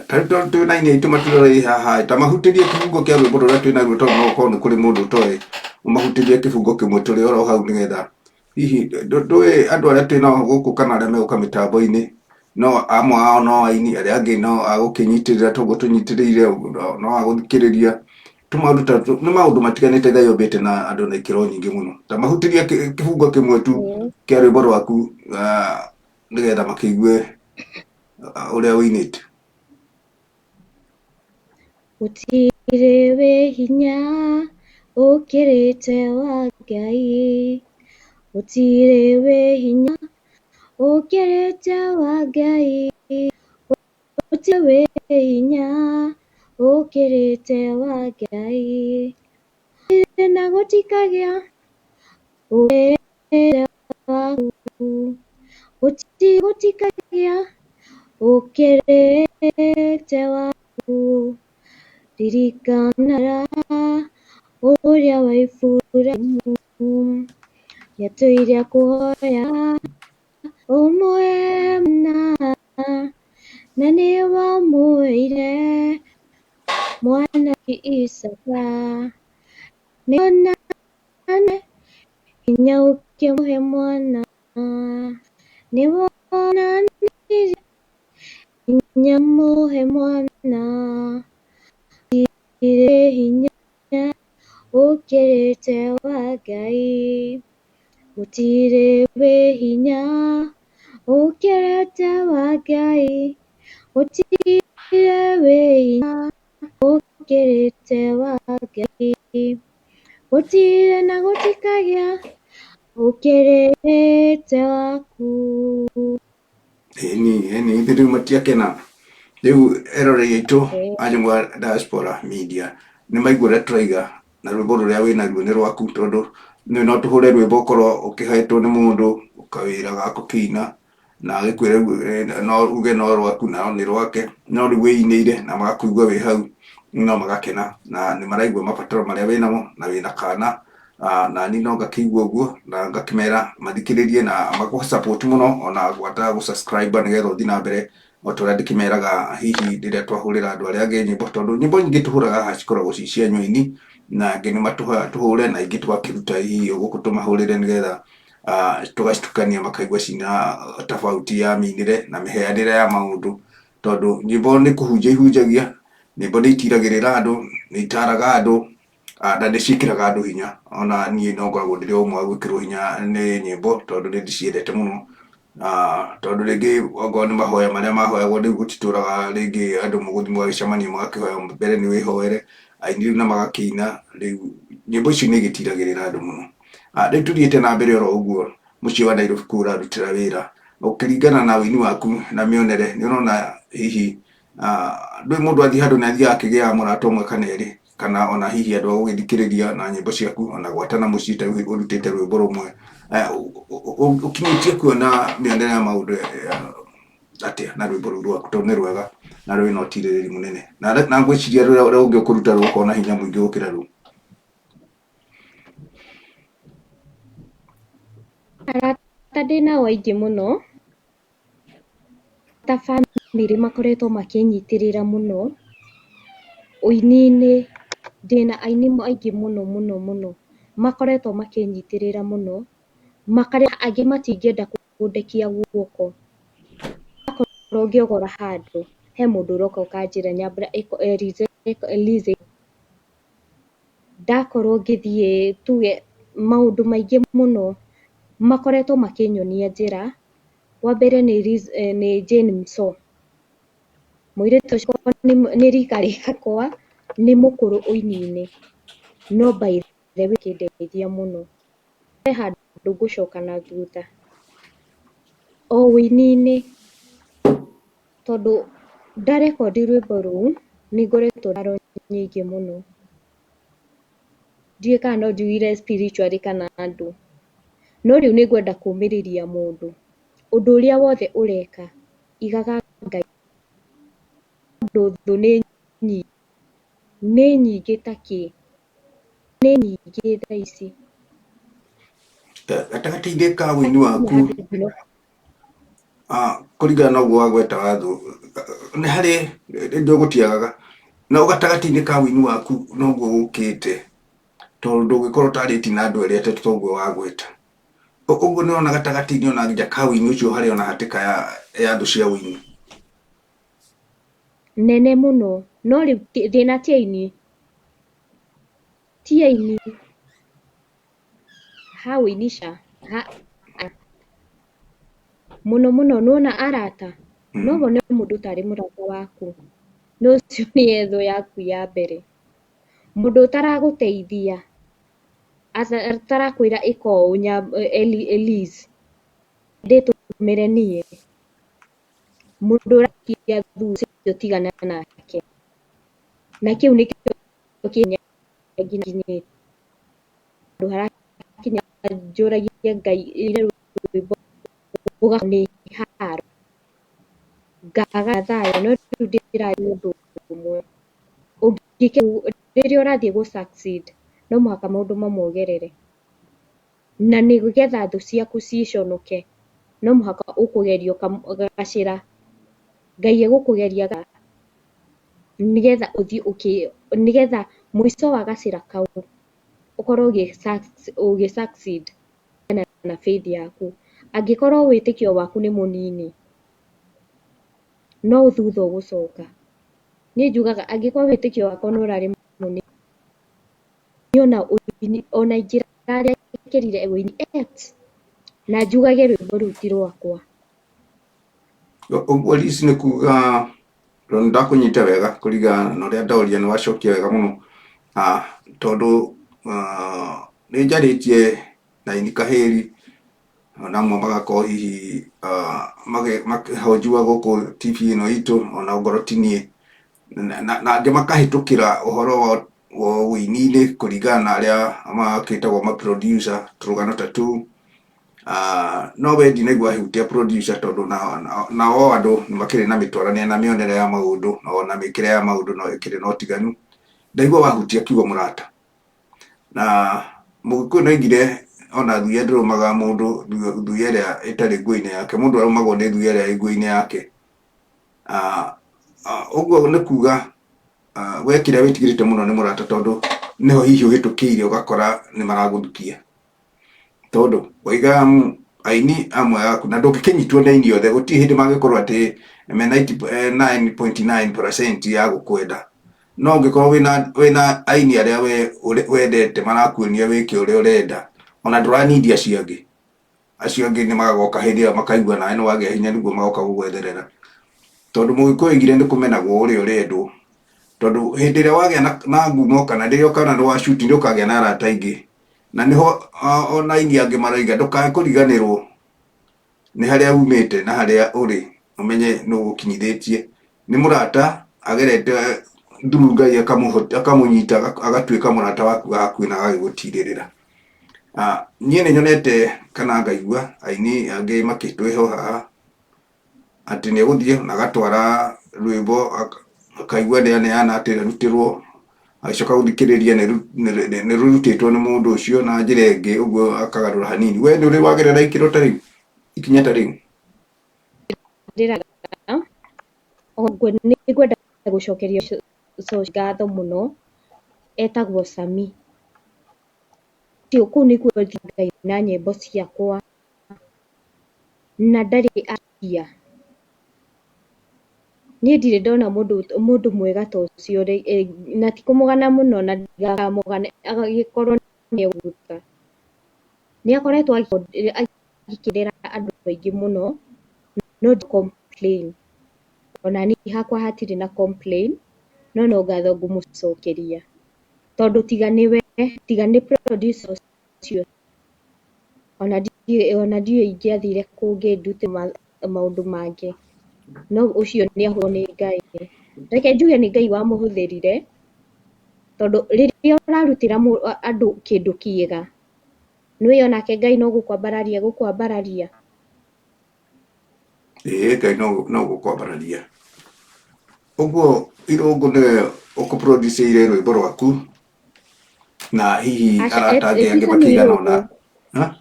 Ta rĩu tondũ twĩna aini aitũ matũroreire haha ta mahutĩrie kĩbungo kĩa rwĩmbo rũrĩa twĩ naruo tondũ no gũkorwo nĩ kũrĩ mũndũ ũtoĩ ũmahutĩrie kĩbungo kĩmwe tũrĩ oro hau nĩgetha hihi ndũĩ andũ arĩa twĩ nao gũkũ kana arĩa megũka mĩtambo-inĩ no amwe ao no aini arĩa angĩ no agũkĩnyitĩrĩra toguo tũnyitĩrĩire no agũthikĩrĩria tũmaũndũ ta nĩ maũndũ matiganĩte Ngai ombĩte na andũ na ikĩro nyingĩ mũno ta mahutĩrie kĩbungo kĩmwe tu kĩa rwĩmbo rwaku nĩgetha makĩigue ũrĩa ũinĩte. Gũtirĩ wĩ hinya ũkĩrĩte wa Ngai, gũtirĩ wĩ hinya ũkĩrĩte wa Ngai, gũtirĩ wĩ hinya ũkĩrĩte wa Ngai, na gũtikagĩa ũkĩrĩte Waku gũtikagĩa ũkĩrĩte waku. Ririkana ũrĩa wa Iburahimu, nĩatũire kũhoya ũmũhe mwana, na nĩwamũheire mwana Isaka. Nĩwonanirie hinya ũkĩmũhe mwana, nĩwonanirie hinya mũhe mwana, gũtirĩ hinya ũkĩrĩte wa Ngai, gũtirĩ wĩ hinya ũkĩrĩte wa Ngai, gũtirĩ wĩ hinya ũkĩrĩte wa Ngai, gũtirĩ na gũtikagĩa ũkĩrĩte waku. Ĩni ĩni, ithuĩ rĩu matiakena. Rĩu eroreri aitũ a Njũng'wa Diaspora Media nĩ maigua ũrĩa tũraiga na rwĩmbo rũrĩa wĩnaruo nĩ rwaku, tondũ no tũhũre rwĩmbo ũkorwo ũkĩhetwo nĩ mũndũ kawĩra ga gũkĩina na agĩkwĩre no uge no rwaku na nĩ rwake, no rĩu wĩinĩire na magakũigua wĩ hau no magakena na nĩ maraigua mabataro marĩa wĩnamo na wĩna kana. Na niĩ no ngakĩigua ũguo na ngakĩmera mathikĩrĩrie na magũ support mũno, ona gwata gũ subscribe nĩgetha ũthiĩ na mbere o ta ũrĩa ndĩkĩmeraga hihi rĩrĩa twahũrĩra andũ arĩa angĩ nyĩmbo, tondũ nyĩmbo nyingĩ tũhũraga haha cikoragwo ci cia nyũini na angĩ nĩ matũhũre na ingĩ tũgakĩruta hihi gũkũ tũmahũrĩre nĩgetha tũgacitukania makaigua cina tofauti ya mĩinĩre na mĩheanĩre ya maũndũ, tondũ nyĩmbo nĩ kũhunjia ihunjagia, nyĩmbo nĩ itiragĩrĩra andũ, nĩ itaraga andũ, na nĩ ciĩkĩraga andũ hinya. Ona niĩ no ngoragwo ndĩrĩ ũmwe wa gwĩkĩrwo hinya nĩ nyĩmbo, tondũ nĩ ndĩciendete mũno. Tondũ rĩngĩ okorwo nĩ mahoya marĩa mahoyagwo rĩu gũtitũraga rĩngĩ andũ mũgũthiĩ mũgagĩcemania mũgakĩhoya mbere nĩ wĩhoere, aini rĩu na magakĩina, rĩu nyĩmbo icio nĩ igĩtiragĩrĩra andũ mũno. Rĩu tũthiĩte na mbere oro ũguo, mũciĩ wa Nairobi kũu ũrarutĩra wĩra, ũkĩringana na ũini waku na mĩonere, nĩ ũrona hihi ndũĩ mũndũ athiĩ handũ nĩ athiaga akĩgĩaga mũrata ũmwe kana erĩ, kana ona hihi andũ a gũgĩthikĩrĩria na nyĩmbo ciaku, ona gwata na mũciĩ ta rĩu ũrutĩte rwĩmbo rũmwe. Ũkinyĩtie kuona mĩonere ya maũndũ atĩa na rwĩmbo rũu rwaku, tondũ nĩ rwega na rwĩna ũtirĩrĩri mũnene, na ngwĩciria rũrĩa ũngĩ ũkũruta rũgũkorwo na hinya mũingĩ gũkĩra rũu. Arata ndĩnao aingĩ mũno, ta bamĩrĩ makoretwo makĩnyitĩrĩra mũno ũini-inĩ, ndĩna aini aingĩ mũno mũno mũno makoretwo makĩnyitĩrĩra mũno, angĩ matingĩenda kũndekia guoko. Akorwo ngĩogora handũ, he mũndũ ũroka ũkanjĩra Nyambura, ndakorwo ngĩthiĩ tuge maũndũ maingĩ mũno makoretwo makĩnyonia njĩra. Wa mbere nĩ Jane Msoo, mũirĩtu ũcio nĩ rika rĩakwa, nĩ mũkũrũ ũini-inĩ, no by the way akĩndeithia mũno. He handũ ngũcoka na thutha o ũini-inĩ, tondũ ndarekondi rwĩmbo rũu nĩ ngoretwo ndaro nyingĩ mũno. Ndiũĩ kana no njugire spiritually kana andũ, no rĩu nĩ ngwenda kũmĩrĩria mũndũ, ũndũ ũrĩa wothe ũreka igaga Ngai, tondũ thũ nĩ nyingĩ ta kĩ, nĩ nyingĩ thaa ici. Gatagatĩ-inĩ ka ũini waku, kũringana na ũguo wagweta watho, nĩ harĩ ndũgũtiagaga, no gatagatĩ-inĩ ka ũini waku noguo ũkĩte, tondũ ndũngĩkorwo ũtarĩtie na andũ erĩ atatũ ta ũguo wagweta. Ũguo nĩ ũrona gatagatĩ-inĩ ona nginya ka ũini ũcio harĩ ona hatĩka ya thũ cia ũini. Nene mũno, no rĩu thĩna ti aini, ti aini ha ũini ca, mũno mũno nĩwona arata, no wone mũndũ tarĩ mũrata waku, no ũcio nĩ thũ yaku ya mbere. Mũndũ ũtaragũteithia, atarakwĩra ĩka ũũ Elise, ndĩtũmĩre niĩ, mũndũ ũrakia thũ ũcio tigana nake. Na kĩu nĩkĩo kĩnya nginyĩte handũ harakinya njũragia Ngai. Rwĩmbo rũgakorwo nĩ haro, ngaga thayũ, no rĩu ndĩraria ũndũ ũmwe. Rĩrĩa ũrathiĩ gũ succeed no mũhaka maũndũ mamwe ũgerere. Na nĩgetha thũ ciaku ciconoke, no mũhaka ũkũgerio gacĩra. Ngai egũkũgeria nĩgetha ũthiĩ ũkĩ, nĩgetha mũico wa gacĩra kau ũkorwo ũgĩ succeed na faith yaku. Angĩkorwo wĩtĩkio waku nĩ mũnini, no thutha ũgũcoka. Niĩ njugaga angĩkorwo wĩtĩkio wakwa nĩ ũrarĩ mũnini, niĩ ona ũini, ona ingĩrarekire ũini na njugage rwĩmbo rũu ti rwakwa. Ũguo Liz nĩ kuga tondũ ndakũnyita wega kũringana na ũrĩa ndoria nĩ wacokia wega mũno. Tondũ nĩ njarĩtie na aini Kahĩri ona amwe magakorwo hihi makĩhonjua gũkũ TV ĩno itũ ona ongorwo ti niĩ, na angĩ makahĩtũkĩra ũhoro wa ũini-inĩ kũringana na arĩa makĩtagwo ma producer tũrũgano ta tũu. No we ndinaigua ahutia producer tondũ nao andũ nĩ makĩrĩ na mĩtwaranĩre na mĩonere ya maũndũ ona mĩkĩre ya maũndũ no ĩkĩrĩ na ũtiganu. Ndaigua wahutia kiugo mũrata. Na Mũgĩkũyũ nĩ oigire ona thuya ndĩrũmaga mũndũ, thuya ĩrĩa ĩtarĩ nguo-inĩ yake, mũndũ arũmagwo nĩ thuya ĩrĩa ĩ nguo-inĩ yake. Ũguo nĩ kuga we kĩrĩa wĩtigĩrĩte mũno nĩ mũrata tondũ nĩho hihi ũhĩtũkĩire ũgakora nĩ maragũthukia. Tondũ waiga aini amwe aku na ndũngĩkĩnyitwo nĩ aini othe, gũtirĩ hĩndĩ mangĩkorwo atĩ me 99.9% ya gũkwenda. No ũngĩkorwo wĩna aini arĩa we wendete marakuonia wĩke ũrĩa ũrenda, ona ndũranindi acio angĩ. Acio angĩ nĩ magoka hĩndĩ ĩyo makaigua nawe nĩ wagĩa hinya nĩguo magoka gũgwetherera. Tondũ Mũgĩkũyũ oigire nĩ kũmenagwo ũrĩa ũrendwo. Tondũ hĩndĩ ĩrĩa wagĩa na ngumo kana rĩrĩa ũkona nĩ wa shoot nĩ ũkagĩa na arata aingĩ. Na nĩho ona aini angĩ maroiga ndũkae kũriganĩrwo nĩ harĩa umĩte na harĩa ũrĩ, ũmenye nũ ũgũkinyithĩtie. Nĩ mũrata agerete through Ngai akamũnyita agatuĩka mũrata waku wa hakuhĩ na agagĩgũtirĩrĩra. Niĩ nĩ nyonete kana ngaigua aini angĩ makĩtwĩho haha atĩ nĩ egũthiĩ na agatwara rwĩmbo akaigua nĩ aneana atĩ rũrutĩrwo, agĩcoka gũthikĩrĩria nĩ rũrutĩtwo nĩ mũndũ ũcio na njĩra ĩngĩ ũguo akagarũra hanini. We nĩ ũrĩ wagerera ikĩro ta rĩu, ikinya ta rĩu? Nĩ ngwenda gũcokeria ngatho mũno, etagwo Sami. Kũu nĩkuo thiaga na nyĩmbo ciakwa na ndarĩ akia. Niĩ ndirĩ ndona mũndũ mwega ta ũcio na ti kũmũgana mũno na ndikamũgane agĩkorwo nĩ egũka. Nĩ akoretwo agĩkĩrĩra andũ aingĩ mũno no ndi complain. Ona niĩ hakwa hatirĩ na complain no no ngatho ngũmũcokeria. Tondũ tiga nĩwe, tiga nĩ producer ũcio, ona ndiũĩ ingĩathire kũngĩ ndute maũndũ mangĩ. No ũcio nĩ ahũthĩrwo nĩ Ngai. Reke njuge nĩ Ngai wamũhũthĩrire, tondũ rĩrĩa ũrarutĩra andũ kĩndũ kĩega, nĩũĩ onake Ngai no gũkwambararia egũkwambararia. Ĩĩ Ngai no gũkwambararia. Ũguo Irũngũ nĩwe ũkũ-produce-ire rwĩmbo rwaku na hihi Aca, arata angĩ ti angĩ Sami makĩigana ũna. Irũngũ.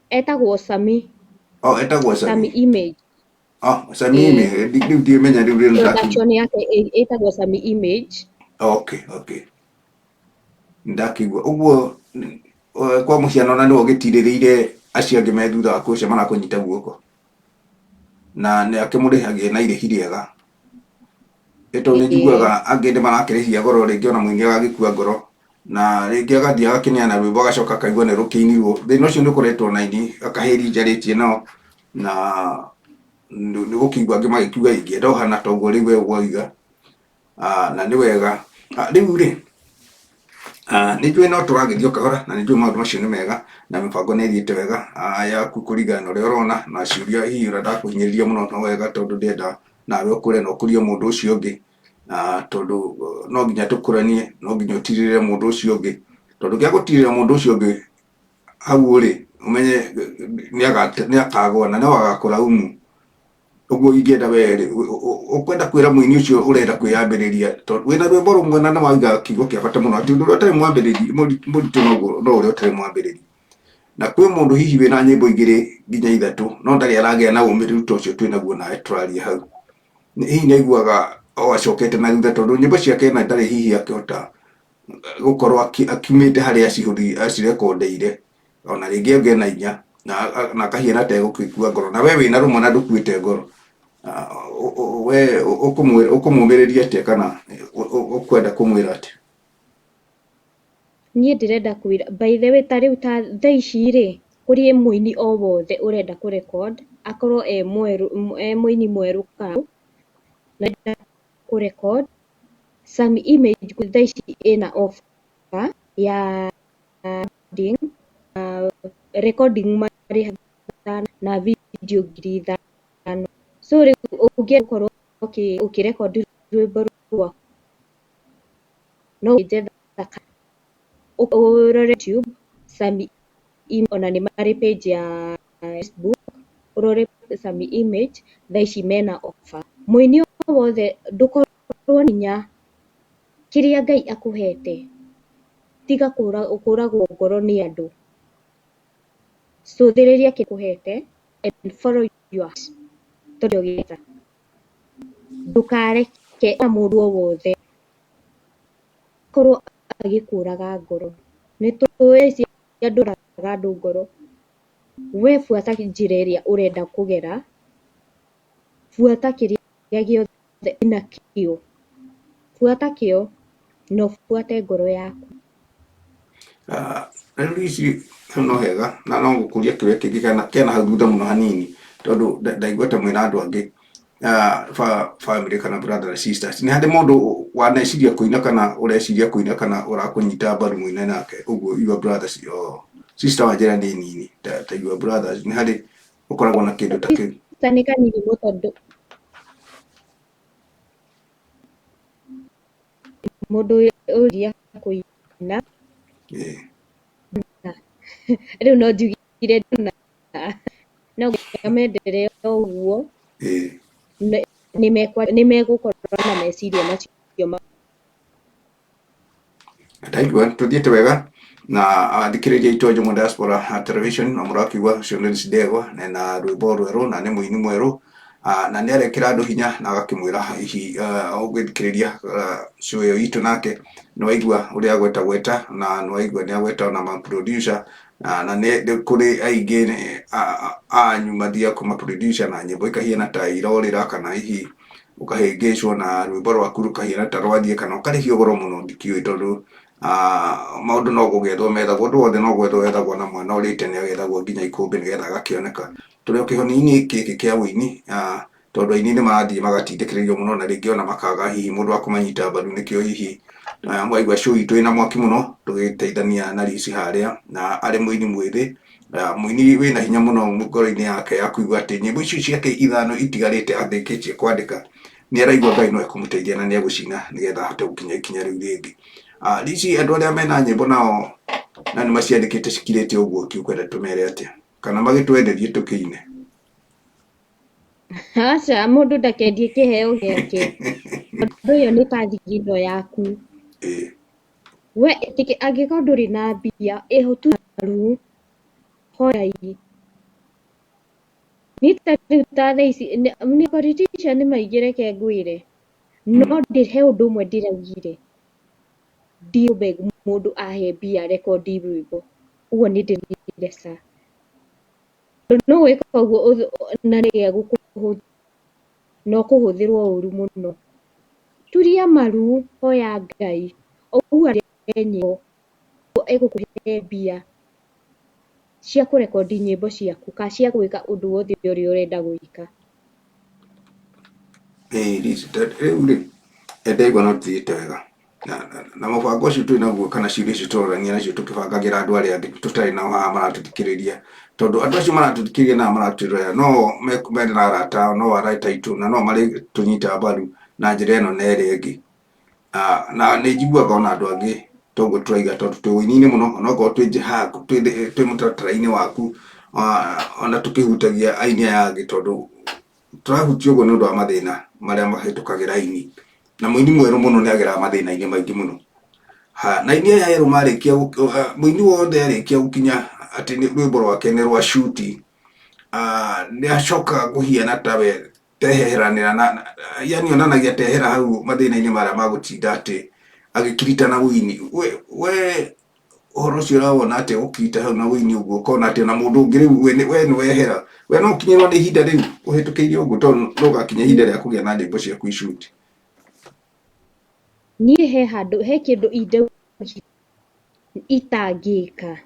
Etagwo Sami. Oh, etagwo Sami Sami. Image. Oh, Sami Ĩĩ. Image. Rĩu ndimenya rĩu rĩu ndaki. Production yake ĩtagwo Sami Image. Okay, okay. Ndakĩigua ũguo kwa mũhiano na nĩwe ũgĩtirĩrĩire acio angĩ me thutha waku acio marakũnyita guoko na nĩ akĩmũrĩhagia na irĩhi rĩega. Nĩ tondũ nĩ njiguaga angĩ nĩ marakĩrĩhia goro rĩngĩ ona mũini agagĩkua ngoro na rĩngĩ agathiĩ agakĩneana rwĩmbo agacoka akaigua nĩ rũkĩinirwo. Thĩna ũcio nĩ ũkoretwo na aini akahĩri njarĩtie nao na nĩ gũkĩigua angĩ magĩkiuga ingĩenda ũhana ta ũguo rĩu we wauga. Na nĩ wega. Rĩu rĩ, nĩ njũĩ no tũragĩthiĩ o kahora na nĩ njũĩ maũndũ macio nĩ mega na mĩbango nĩ ĩthiĩte wega yaku kũringana na ũrĩa ũrona na ciũria hihi ũrĩa ndakũhinyĩrĩria mũno no wega tondũ ndĩrenda nawe ũkũre na ũkũrie mũndũ ũcio ũngĩ, tondũ no nginya tũkũranie, no nginya ũtirĩrĩre mũndũ ũcio ũngĩ, tondũ ũngĩaga gũtirĩrĩra mũndũ ũcio ũngĩ hau ũrĩ Ũmenye nĩ akagwa na no agakũraumu. Ũguo ingĩenda we rĩ, ũkwenda kwĩra mũini ũcio ũrenda kwĩyambĩrĩria, tondũ wĩna rwĩmbo rũmwe na nĩ wauga kiugo kĩa bata mũno atĩ ũndũ ũrĩa ũtarĩ mwambĩrĩri mũritũ noguo no ũrĩa ũtarĩ mwambĩrĩri. Na kwĩ mũndũ hihi wĩna nyĩmbo igĩrĩ nginya ithatũ no ndarĩ aragĩa na ũmĩrĩru ta ũcio twĩ naguo nawe tũraria hau. Hihi nĩ aiguaga o acokete na thutha tondũ nyĩmbo ciake na ndarĩ hihi akĩhota gũkorwo akiumĩte harĩa acirekondeire ona rĩngĩ ongĩ ena inya na akahiana ta egũgĩkua ngoro na we wĩna rũmwe na ndũkuĩte ngoro. We ũkũmũmĩrĩria atĩa kana ũkwenda kũmwĩra atĩa? Niĩ ndĩrenda kwĩra, by the way ta rĩu ta thaa ici rĩ, kũrĩ mũini o wothe ũrenda kũ record, akorwo e mwerũ, e mũini mwerũ kana na kũ record, Sami Image thaa ici ĩna offer ya recording, recording marĩhaga na video 5,000. So rĩu ũngĩenda gũkorwo ũkĩrekondi rwĩmbo rwaku no ũnjetha ũrore YouTube Sami ona nĩ marĩ page ya Facebook, ũrore Sami Image thaa ici mena offer. Mũini o wothe ndũkorwo hinya, kĩrĩa Ngai akũhete tiga kũragwo ngoro nĩ andũ. Cũthĩrĩria kĩrĩa akũhete and follow your heart tondũ nĩkĩo ndũkareke ona mũndũ o wothe akorwo agĩkũraga ngoro. Nĩ tũĩ ici andũ moraga andũ ngoro. We buata njĩra ĩrĩa ũrenda kũgera, buata kĩrĩa gĩothe wĩnakĩo, buata kĩo na ũbuate ngoro yaku. Rĩu ici hau no hega na no ngũkũria kĩũria kĩngĩ kĩana hau thutha mũno hanini tondũ ndaigua ta mwĩna andũ angĩ family kana brother na sisters. Nĩ harĩ mũndũ waneciria kũina kana ũreciria kũina kana ũrakũnyita mbaru mũine nake ũguo your brothers or sister wa njĩra nĩ nini ta your brothers, nĩ harĩ ũkoragwo na kĩndũ ta kĩu? Sister nĩ kanini mũno tondũ mũndũ ũria kũina rĩu no njugire no nginya mendelee o ũguo, nĩ megũkorwo na meciria macio. Ndaigua tũthiĩte wega na athikĩrĩria aitũ a Njũng'wa Diaspora Television no mũrakiuga ũcio nĩ Liz Ndegwa na ena rwĩmbo rwerũ na nĩ mũini mwerũ na nĩ arekĩra andũ hinya na agakĩmwĩra hihi ũgĩthikĩrĩria show ĩyo itũ nake nĩ waigua ũrĩa agweta gweta na nĩ waigua nĩ agweta ona ma producer na nĩ kũrĩ aingĩ anyu mathiaga kũma producer na nyĩmbo ikahiana ta irorĩra kana hihi ũkahĩngĩcwo na rwĩmbo rwaku rũkahiana ta rwathiĩ kana ũkarĩhio goro mũno ndikĩũĩ tondũ maũndũ no gũgethwo methagwo, ũndũ wothe no gwethwo wethagwo na mwana ũrĩte nĩ agethagwo nginya ikũmbĩ nĩgetha agakĩoneka. Tũrĩ o kĩhonia-inĩ gĩkĩ kĩa ũini tondũ aini nĩ marathiĩ magatindĩkĩrĩrio mũno na rĩngĩ ona makaga hihi mũndũ wa kũmanyita mbaru nĩkĩo hihi mwaigua show itũ ĩna mwaki mũno tũgĩteithania na Liz harĩa na arĩ mũini mwĩthĩ, mũini wĩna hinya mũno ngoro-inĩ yake ya kũigua atĩ nyĩmbo icio ciake ithano itigarĩte arĩkĩtie kwandĩka nĩ araigua Ngai no ekũmũteithia na nĩ egũcina nĩgetha ahote gũkinya ikinya rĩu rĩngĩ. Liz andũ arĩa mena nyĩmbo nao na nĩ maciandĩkĩte cikirĩte ũguo ki ũkwenda tũmere atĩa? Kana magĩtwenderie tũkĩine? Aca, mũndũ ndakendie kĩheo gĩake. Tondũ ĩyo nĩ ta thigino yaku. We angĩkorwo ndũrĩ na mbia, ĩhũtu hoyai. Niĩ ta rĩu ta thaa ici nĩ politician nĩ maingĩ reke ngwĩre. No he ũndũ ũmwe ndĩraugire. Ndigũ mũndũ ahe mbia rekondi rwĩmbo. Ũguo nĩ ndĩraugire ca. No gwĩka ũguo na na ũkũhũthĩrwo ũru mũno. Turia maru, hoya Ngai, ũguo nyĩmbo egũkũhe mbia cia kũrekondi nyĩmbo ciaku kana cia gwĩka ũndũ wothe ũrĩa ũrenda gwĩka. Rĩu rĩ, ndaigua no tũthiĩte wega na mũbango ũcio twĩ naguo kana ciũria icio tũrorania nacio tũkĩbangagĩra andũ arĩa angĩ tũtarĩ nao haha maratũthikĩrĩria, tondũ andũ acio maratũthikĩrĩria na maratwĩrorera no mena arata ao, no arata aitũ na no marĩtũnyita mbaru na njĩra ĩno na ĩrĩa ĩngĩ. Na nĩ njiguaga ona andũ angĩ Toguo tũraiga tondũ twĩ ũini-inĩ mũno, onokorwo twĩ haku twĩ mũtaratara-inĩ waku, ona tũkĩhutagia aini aya angĩ tondũ tũrahutia ũguo nĩ ũndũ wa mathĩna marĩa mahĩtũkagĩra aini. Na mũini mwerũ mũno nĩ ageraga mathĩna-inĩ maingĩ mũno. Ha, na aini aya erũ marĩkia, mũini wothe arĩkia gũkinya atĩ rwĩmbo rwake nĩ rwa cuti, nĩ acokaga kũhiana tawe teheranĩra na yani onanagia tehera hau mathĩna-inĩ marĩa ma gũtinda atĩ agĩkiritana ũini. We ũhoro ũcio ũrawona atĩa gũkirita hau na ũini ũguo ũkona atĩ ona mũndũ ũngĩ rĩu we nĩ wehera, we no ũkinyĩrwo nĩ ihinda rĩu ũhĩtũkĩire ũguo tondũ no ũgakinya ihinda rĩa kũgĩa na nyĩmbo ciaku icuti. Niĩ he handũ he kĩndũ indaugire itangĩka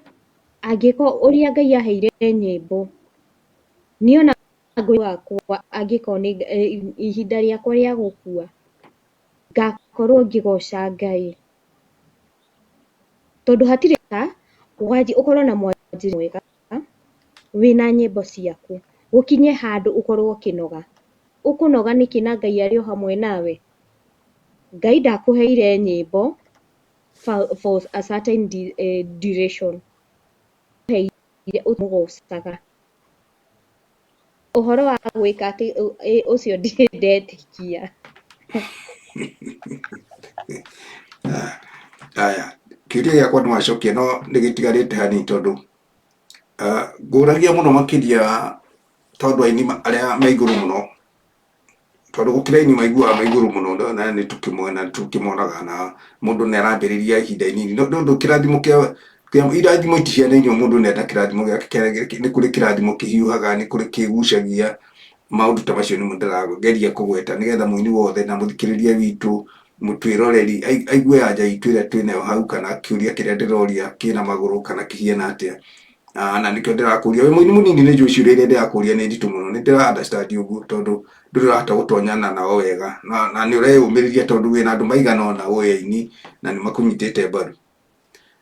angĩkorwo ũrĩa Ngai aheire nyĩmbo niĩ ona wakwa angĩkorwo nĩ ihinda rĩakwa rĩa gũkua ngakorwo ngĩgoca Ngai, tondũ hatirĩ wanjie ũkorwo na mwanjĩrĩrio mwega wĩna nyĩmbo ciaku gũkinye handũ ũkorwo ũkĩnoga. Ũkũnoga nĩkĩ na Ngai arĩ o hamwe nawe? Ngai ndakũheire nyĩmbo for a certain duration, akũheire ũmũgocaga. Ũhoro wa gwĩka atĩ ũcio ndirĩ ndetĩkia. Aya, kĩũria gĩakwa nĩ wacokia no nĩ gĩtigarĩte hanini tondũ ngũragia mũno makĩria tondũ aini arĩa me igũrũ mũno, tondũ gũkĩrĩ aini maiguaga me igũrũ mũno na nĩ tũkĩmonaga na mũndũ nĩ arambĩrĩria ihinda inini, no ũndũ kĩrathimo kĩa irathimo itihianaine, mũndũ nĩ enda kĩrathimo gĩake, nĩ kũrĩ kĩrathimo kĩhiũhaga, nĩ kũrĩ kĩgucagia, maũndũ ta macio nĩmo ndĩrageria kũgweta nĩgetha mũini wothe na mũthikĩrĩria witũ, mũtwĩroreri aigue anja itũ ĩrĩa twĩnayo hau kana kĩũria kĩrĩa ndĩroria kĩna magũrũ kana kĩhiana atĩa. Na nĩkĩo ndĩrakũria wĩ mũini mũnini nĩ njũĩ ciũria iria ndĩrakũria nĩ nditũ mũno, nĩ ndĩra understand ũguo tondũ ndũrĩ ũrahota gũtonyana nao wega na nĩ ũreyũmĩrĩria tondũ wĩna andũ maigana ũna ũĩ aini na nĩ makũnyitĩte mbaru.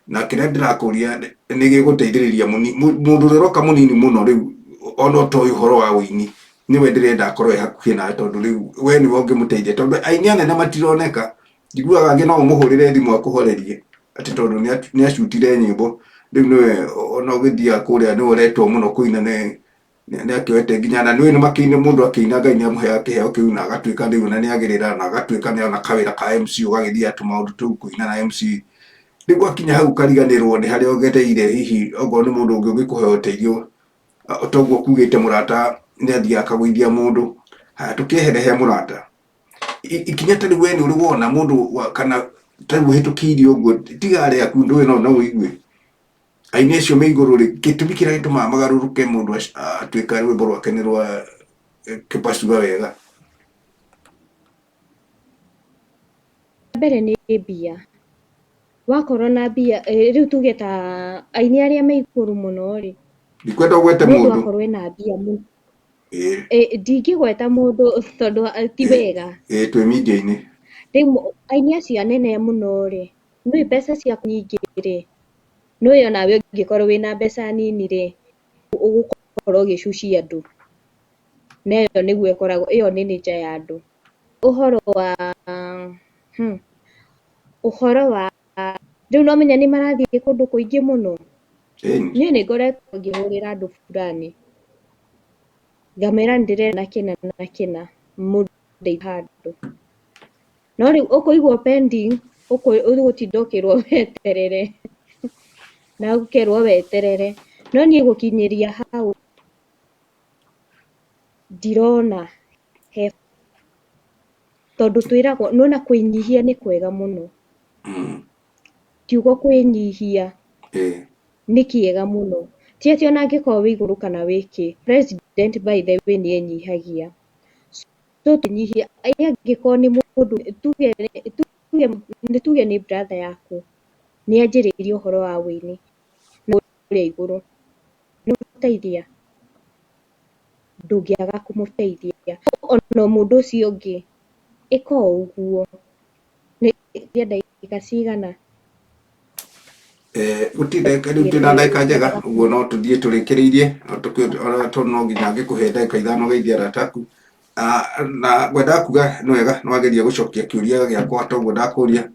Na kĩrĩa ndĩrakũria nĩ gĩgũteithĩrĩria mũndũ ũrĩa ũroka mũnini mũno rĩu ona ũtoĩ ũhoro wa ũini nĩwe ndĩrenda akorwo e hakuhĩ nawe tondũ rĩu we nĩwe ũngĩmũteithia tondũ aini anene matironeka. Njiguaga angĩ no ũmũhũrĩre thimũ akũhorerie atĩ tondũ nĩ acutire nyĩmbo rĩu nĩwe ona ũgĩthiaga kũrĩa nĩwe ũretwo mũno kũina nĩ nĩ akĩoete nginya na nĩũĩ nĩmakĩine mũndũ akĩina Ngai nĩ amũheaga kĩheo kĩu na agatuĩka rĩu ona nĩ agĩrĩra na agatuĩka nĩ ona kawĩra ka MC ũgagĩthiĩ tũmaũndũ tũu kũina na MC. Rĩu wakinya hau ũkariganĩrwo nĩ harĩa ũgereire hihi okorwo nĩ mũndũ ũngĩ ũngĩkũhe ũteithio toguo kugĩte mũrata nĩ athiaga akagũithia mũndũ. Haya tũkĩehere he mũrata, ikinya ta rĩu we nĩ ũrĩ wona mũndũ kana ta rĩu ũhĩtũkĩire ũguo tiga arĩa aku ndũĩ no ũigue. Aini acio me igũrũ rĩ, gĩtũmi kĩrĩa gĩtũmaga magarũrũke mũndũ atuĩka rwĩmbo rwake nĩ rwa kĩpacua wega. Mbere nĩ mbia, wakorwo na mbia, rĩu tuge ta aini arĩa me igũrũ mũno rĩ, Ndikwenda ũgwete mũndũ mũndũ. Akorwo ena mbia mũno. Ndingĩgweta mũndũ tondũ ti wega. Ĩĩ twĩ media-inĩ. Rĩu aini acio anene mũno rĩ, nĩũĩ mbeca ciaku nyingĩ rĩ, nĩũĩ onawe ũngĩkorwo wĩna mbeca nini rĩ, ũgũkorwo ũgĩcucia andũ. Na ĩyo nĩguo ĩkoragwo, ĩyo nĩ nature ya andũ. Ũhoro wa ũhoro wa rĩu no ũmenye nĩ marathiĩ kũndũ kũingĩ mũno. Niĩ nĩ ngoretwo ngĩhũrĩra andũ fulani, ngamera nĩ ndĩrenda kĩna na kĩna mũndeithie handũ. No rĩu ũkũigwo pending, ũgũtinda ũkĩrwo weterere na ũkerwo weterere. No niĩ gũkinyĩria hau ndirona he tondũ twĩragwo nĩwona kwĩnyihia nĩ kwega mũno. Kiugo kwĩnyihia nĩ kĩega mũno. Ti atĩ ona angĩkorwo wĩ igũrũ kana wĩ kĩ, president by the way nĩ enyihagia. So twĩnyihie, angĩkorwo nĩ mũndũ tuge nĩ brother yaku, nĩ anjĩrĩirie ũhoro wa ũini na kũrĩa igũrũ, nĩ ũkũmũteithia? Ndũngĩaga kũmũteithia. Ona mũndũ ũcio ũngĩ, ĩka o ũguo. Nĩ ndagĩka cigana? Gũtirĩ ndagĩka rĩu twĩna ndagĩka njega ũguo no tũthiĩ tũrĩkĩrĩirie tondũ no nginya ngĩkũhe ndagĩka ithano ũgeithie arata aku. Na ngwendaga kuga nĩ wega nĩ wageria gũcokia kĩũria gĩakwa toguo ndakũria.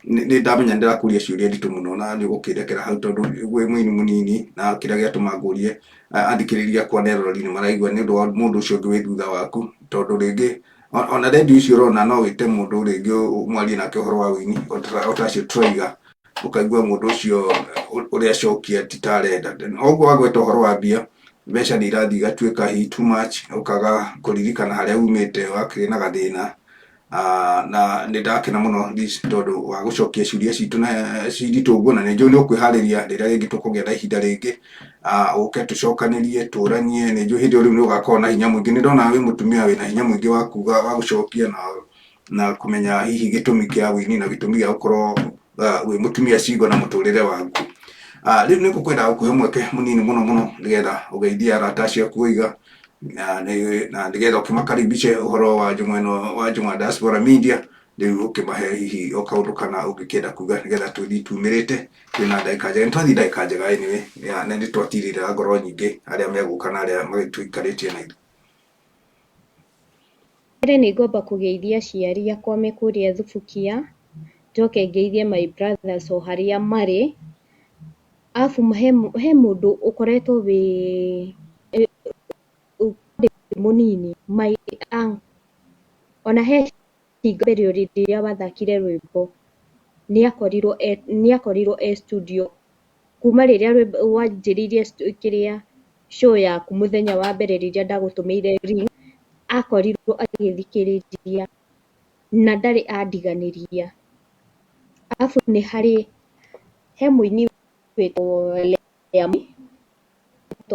Nĩ ndamenya nĩ ndĩrakũria ciũria nditũ mũno na nĩ ũgũkĩndekera hau tondũ wĩ mũini mũnini na kĩrĩa gĩatũma ngũrie athikĩrĩria akwa na eroreri nĩ maraigua nĩ ũndũ wa mũndũ ũcio ũngĩ wĩ thutha waku tondũ rĩngĩ ona redio icio ũrona no wĩte mũndũ rĩngĩ mwarie nake ũhoro wa ũini o ta acio tũraiga ũkaigua mũndũ ũcio ũrĩa acokia ti ta arenda. Ũguo wagweta ũhoro wa mbia, mbeca nĩ irathiĩ igatuĩka hihi too much, ũkaga kũririkana harĩa umĩte wakĩrĩ na gathĩna. Na nĩ ndakena mũno Liz tondũ wa gũcokia ciũria citũ na ci nditũ ũguo na nĩ njũĩ nĩ ũkwĩharĩria rĩrĩa rĩngĩ tũkũgĩa na ihinda rĩngĩ ũke tũcokanĩrie tũranie nĩ njũĩ hĩndĩ ĩyo rĩu nĩ ũgakorwo na hinya mũingĩ. Nĩ ndona wĩ mũtumia wĩna hinya mũingĩ wa kuga wa gũcokia na kũmenya hihi gĩtũmi kĩa ũini na gĩtũmi gĩa gũkorwo wĩ mũtumia single na mũtũrĩre waku. Rĩu nĩ ngũkwenda gũkũhe mweke mũnini mũno mũno nĩgetha ũgeithie arata acio aku waiga na nĩgetha ũkĩmakaribice ũhoro wa njũng'wa ĩno wa Njũng'wa Diaspora Media rĩu ũkĩmahe hihi o kaũndũ kana ũngĩkĩenda kuga nĩgetha tũthiĩ tumĩrĩte twĩna ndagĩka njega. Nĩ twathiĩ ndagĩka njega anyway na nĩ twatirĩrĩra ngoro nyingĩ arĩa megũka na arĩa magĩtũikarĩtie na ithuĩ. Mbere nĩ ngwamba kũgeithia aciari akwa me kũrĩa Thubukia, njoke ngeithie my brothers o harĩa marĩ, arabu he mũndũ ũkoretwo wĩ ndĩ mũnini my uncle, ona he hingo mbere rĩrĩa wathakire rwĩmbo nĩ akorirwo e studio kuma rĩrĩa rwĩmbo wanjĩrĩirie kĩrĩa show yaku mũthenya wa mbere rĩrĩa ndagũtũmĩire link, akorirwo agĩthikĩrĩria na ndarĩ andiganĩria. Arabu nĩ harĩ he mũini wĩtagwo Leah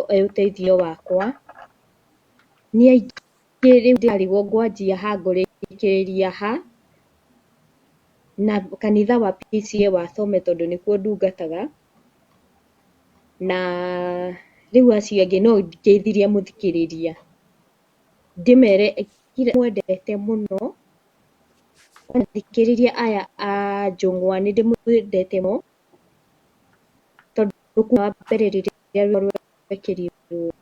e ũteithio wakwa, nĩ aingĩ rĩu ndĩrarigwo ngwanjia ha ngũrĩkĩrĩria ha, na kanitha wa PCEA wa Thome tondũ nĩkuo ndungataga, na rĩu acio angĩ no ngeithirie mũthikĩrĩria ndĩmere mwendete mũno, athikĩrĩria aya a Njũng'wa nĩ ndĩmwendete mũno, tondũ kuma wa mbere rĩrĩa rwĩmbo rwekĩrirwo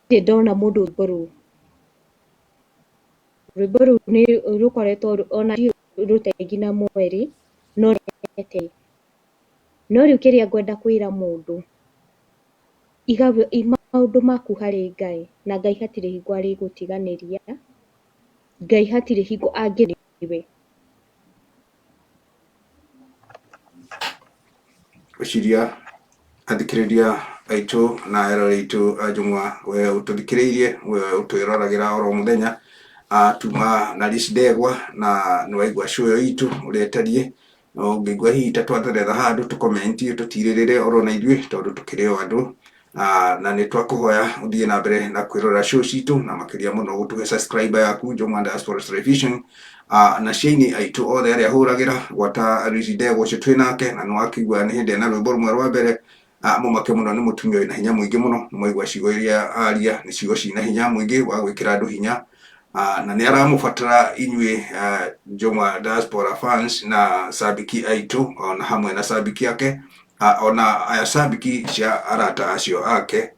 ndirĩ ndona mũndũ rwĩmbo rũu. Rwĩmbo rũu nĩ rũkoretwo ona rũtarĩ nginya mweri no no rĩu kĩrĩa ngwenda kwĩra mũndũ, iga maũndũ maku harĩ Ngai na Ngai hatirĩ hingo arĩgũtiganĩria, Ngai hatirĩ hingo angĩriwe. Ngwĩciria athikĩrĩria aitũ na eroreri aitũ a Njũng'wa we ũtũthikĩrĩirie we ũtwĩroragĩra oro mũthenya tuma na Liz Ndegwa na nĩ waigua show ĩyo itũ ũrĩa ĩtariĩ ũngĩigua hihi ta twatherera handũ tũ comment tũtirĩrĩre oro na ithuĩ tondũ tũkĩrĩ o andũ na nĩ twakũhoya ũthiĩ na mbere na kwĩrorera show citũ na makĩria mũno gũtũhe subscriber yaku Njũng'wa Diaspora Television na ciaini aitũ othe arĩa hũragĩra gwata Liz Ndegwa ũcio twĩ nake na nĩ wakĩigua nĩ hĩndĩ ena rwĩmbo rũmwe rwa mbere mũmake mũno nĩ mũtumia wĩna hinya mũingĩ mũno nĩ mwaigua ciugo iria aria nĩ ciugo cina hinya mũingĩ wa gwĩkĩra andũ hinya na nĩ aramũbatara inyuĩ Njũng'wa Diaspora fans na cambiki aitũ ona hamwe na cambiki ake ona aya cambiki cia arata acio ake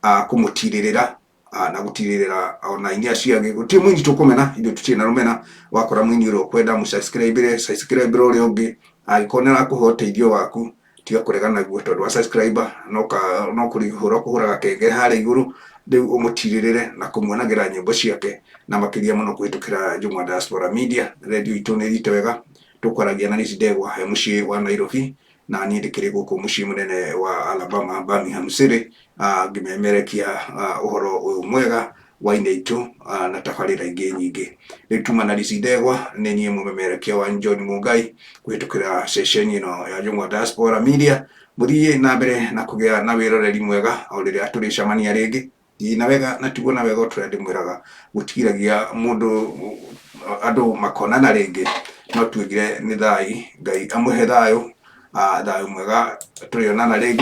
kũmũtirĩrĩra na gũtirĩrĩra ona aini acio angĩ. Gũtirĩ mũini tũkũmena, ithuĩ tũtirĩ na rũmena. Wakora mũini ũrĩa ũkwenda mũsubscribe subscribe ũrĩa ũngĩ, angĩkorwo nĩ arakũhe ũteithio waku tiga kũrega naguo tondũ wa subscribe no kũhũra ũkũhũra gakengere harĩa igũrũ rĩu ũmũtirĩrĩre na kũmuonagĩra nyĩmbo ciake na makĩria mũno kũhĩtũkĩra Njũng'wa Diaspora Media. Redio itũ nĩ ĩthiĩte wega, tũkwaragia na Liz Ndegwa he mũciĩ wa Nairobi na niĩ ndĩkĩrĩ gũkũ mũciĩ mũnene wa Alabama, Birmingham City, ngĩmemerekia ũhoro ũyũ mwega wa aini aitũ na tabarĩra ingĩ nyingĩ. Rĩu tuma na Liz Ndegwa nĩ niĩ mũmemerekia wa John Mungai kũhĩtũkĩra ceceni ĩno ya Njũng'wa Diaspora Media. Mũthiĩ na mbere na kũgĩa na wĩroreri mwega o rĩrĩa tũrĩcemania rĩngĩ. Thiĩ na wega na tigwo na wega o ta ũrĩa ndĩmwĩraga gũtigiragia mũndũ andũ makonana rĩngĩ no tuigire nĩ thai. Ngai amũhe thayũ, thayũ mwega tũrĩonana rĩngĩ.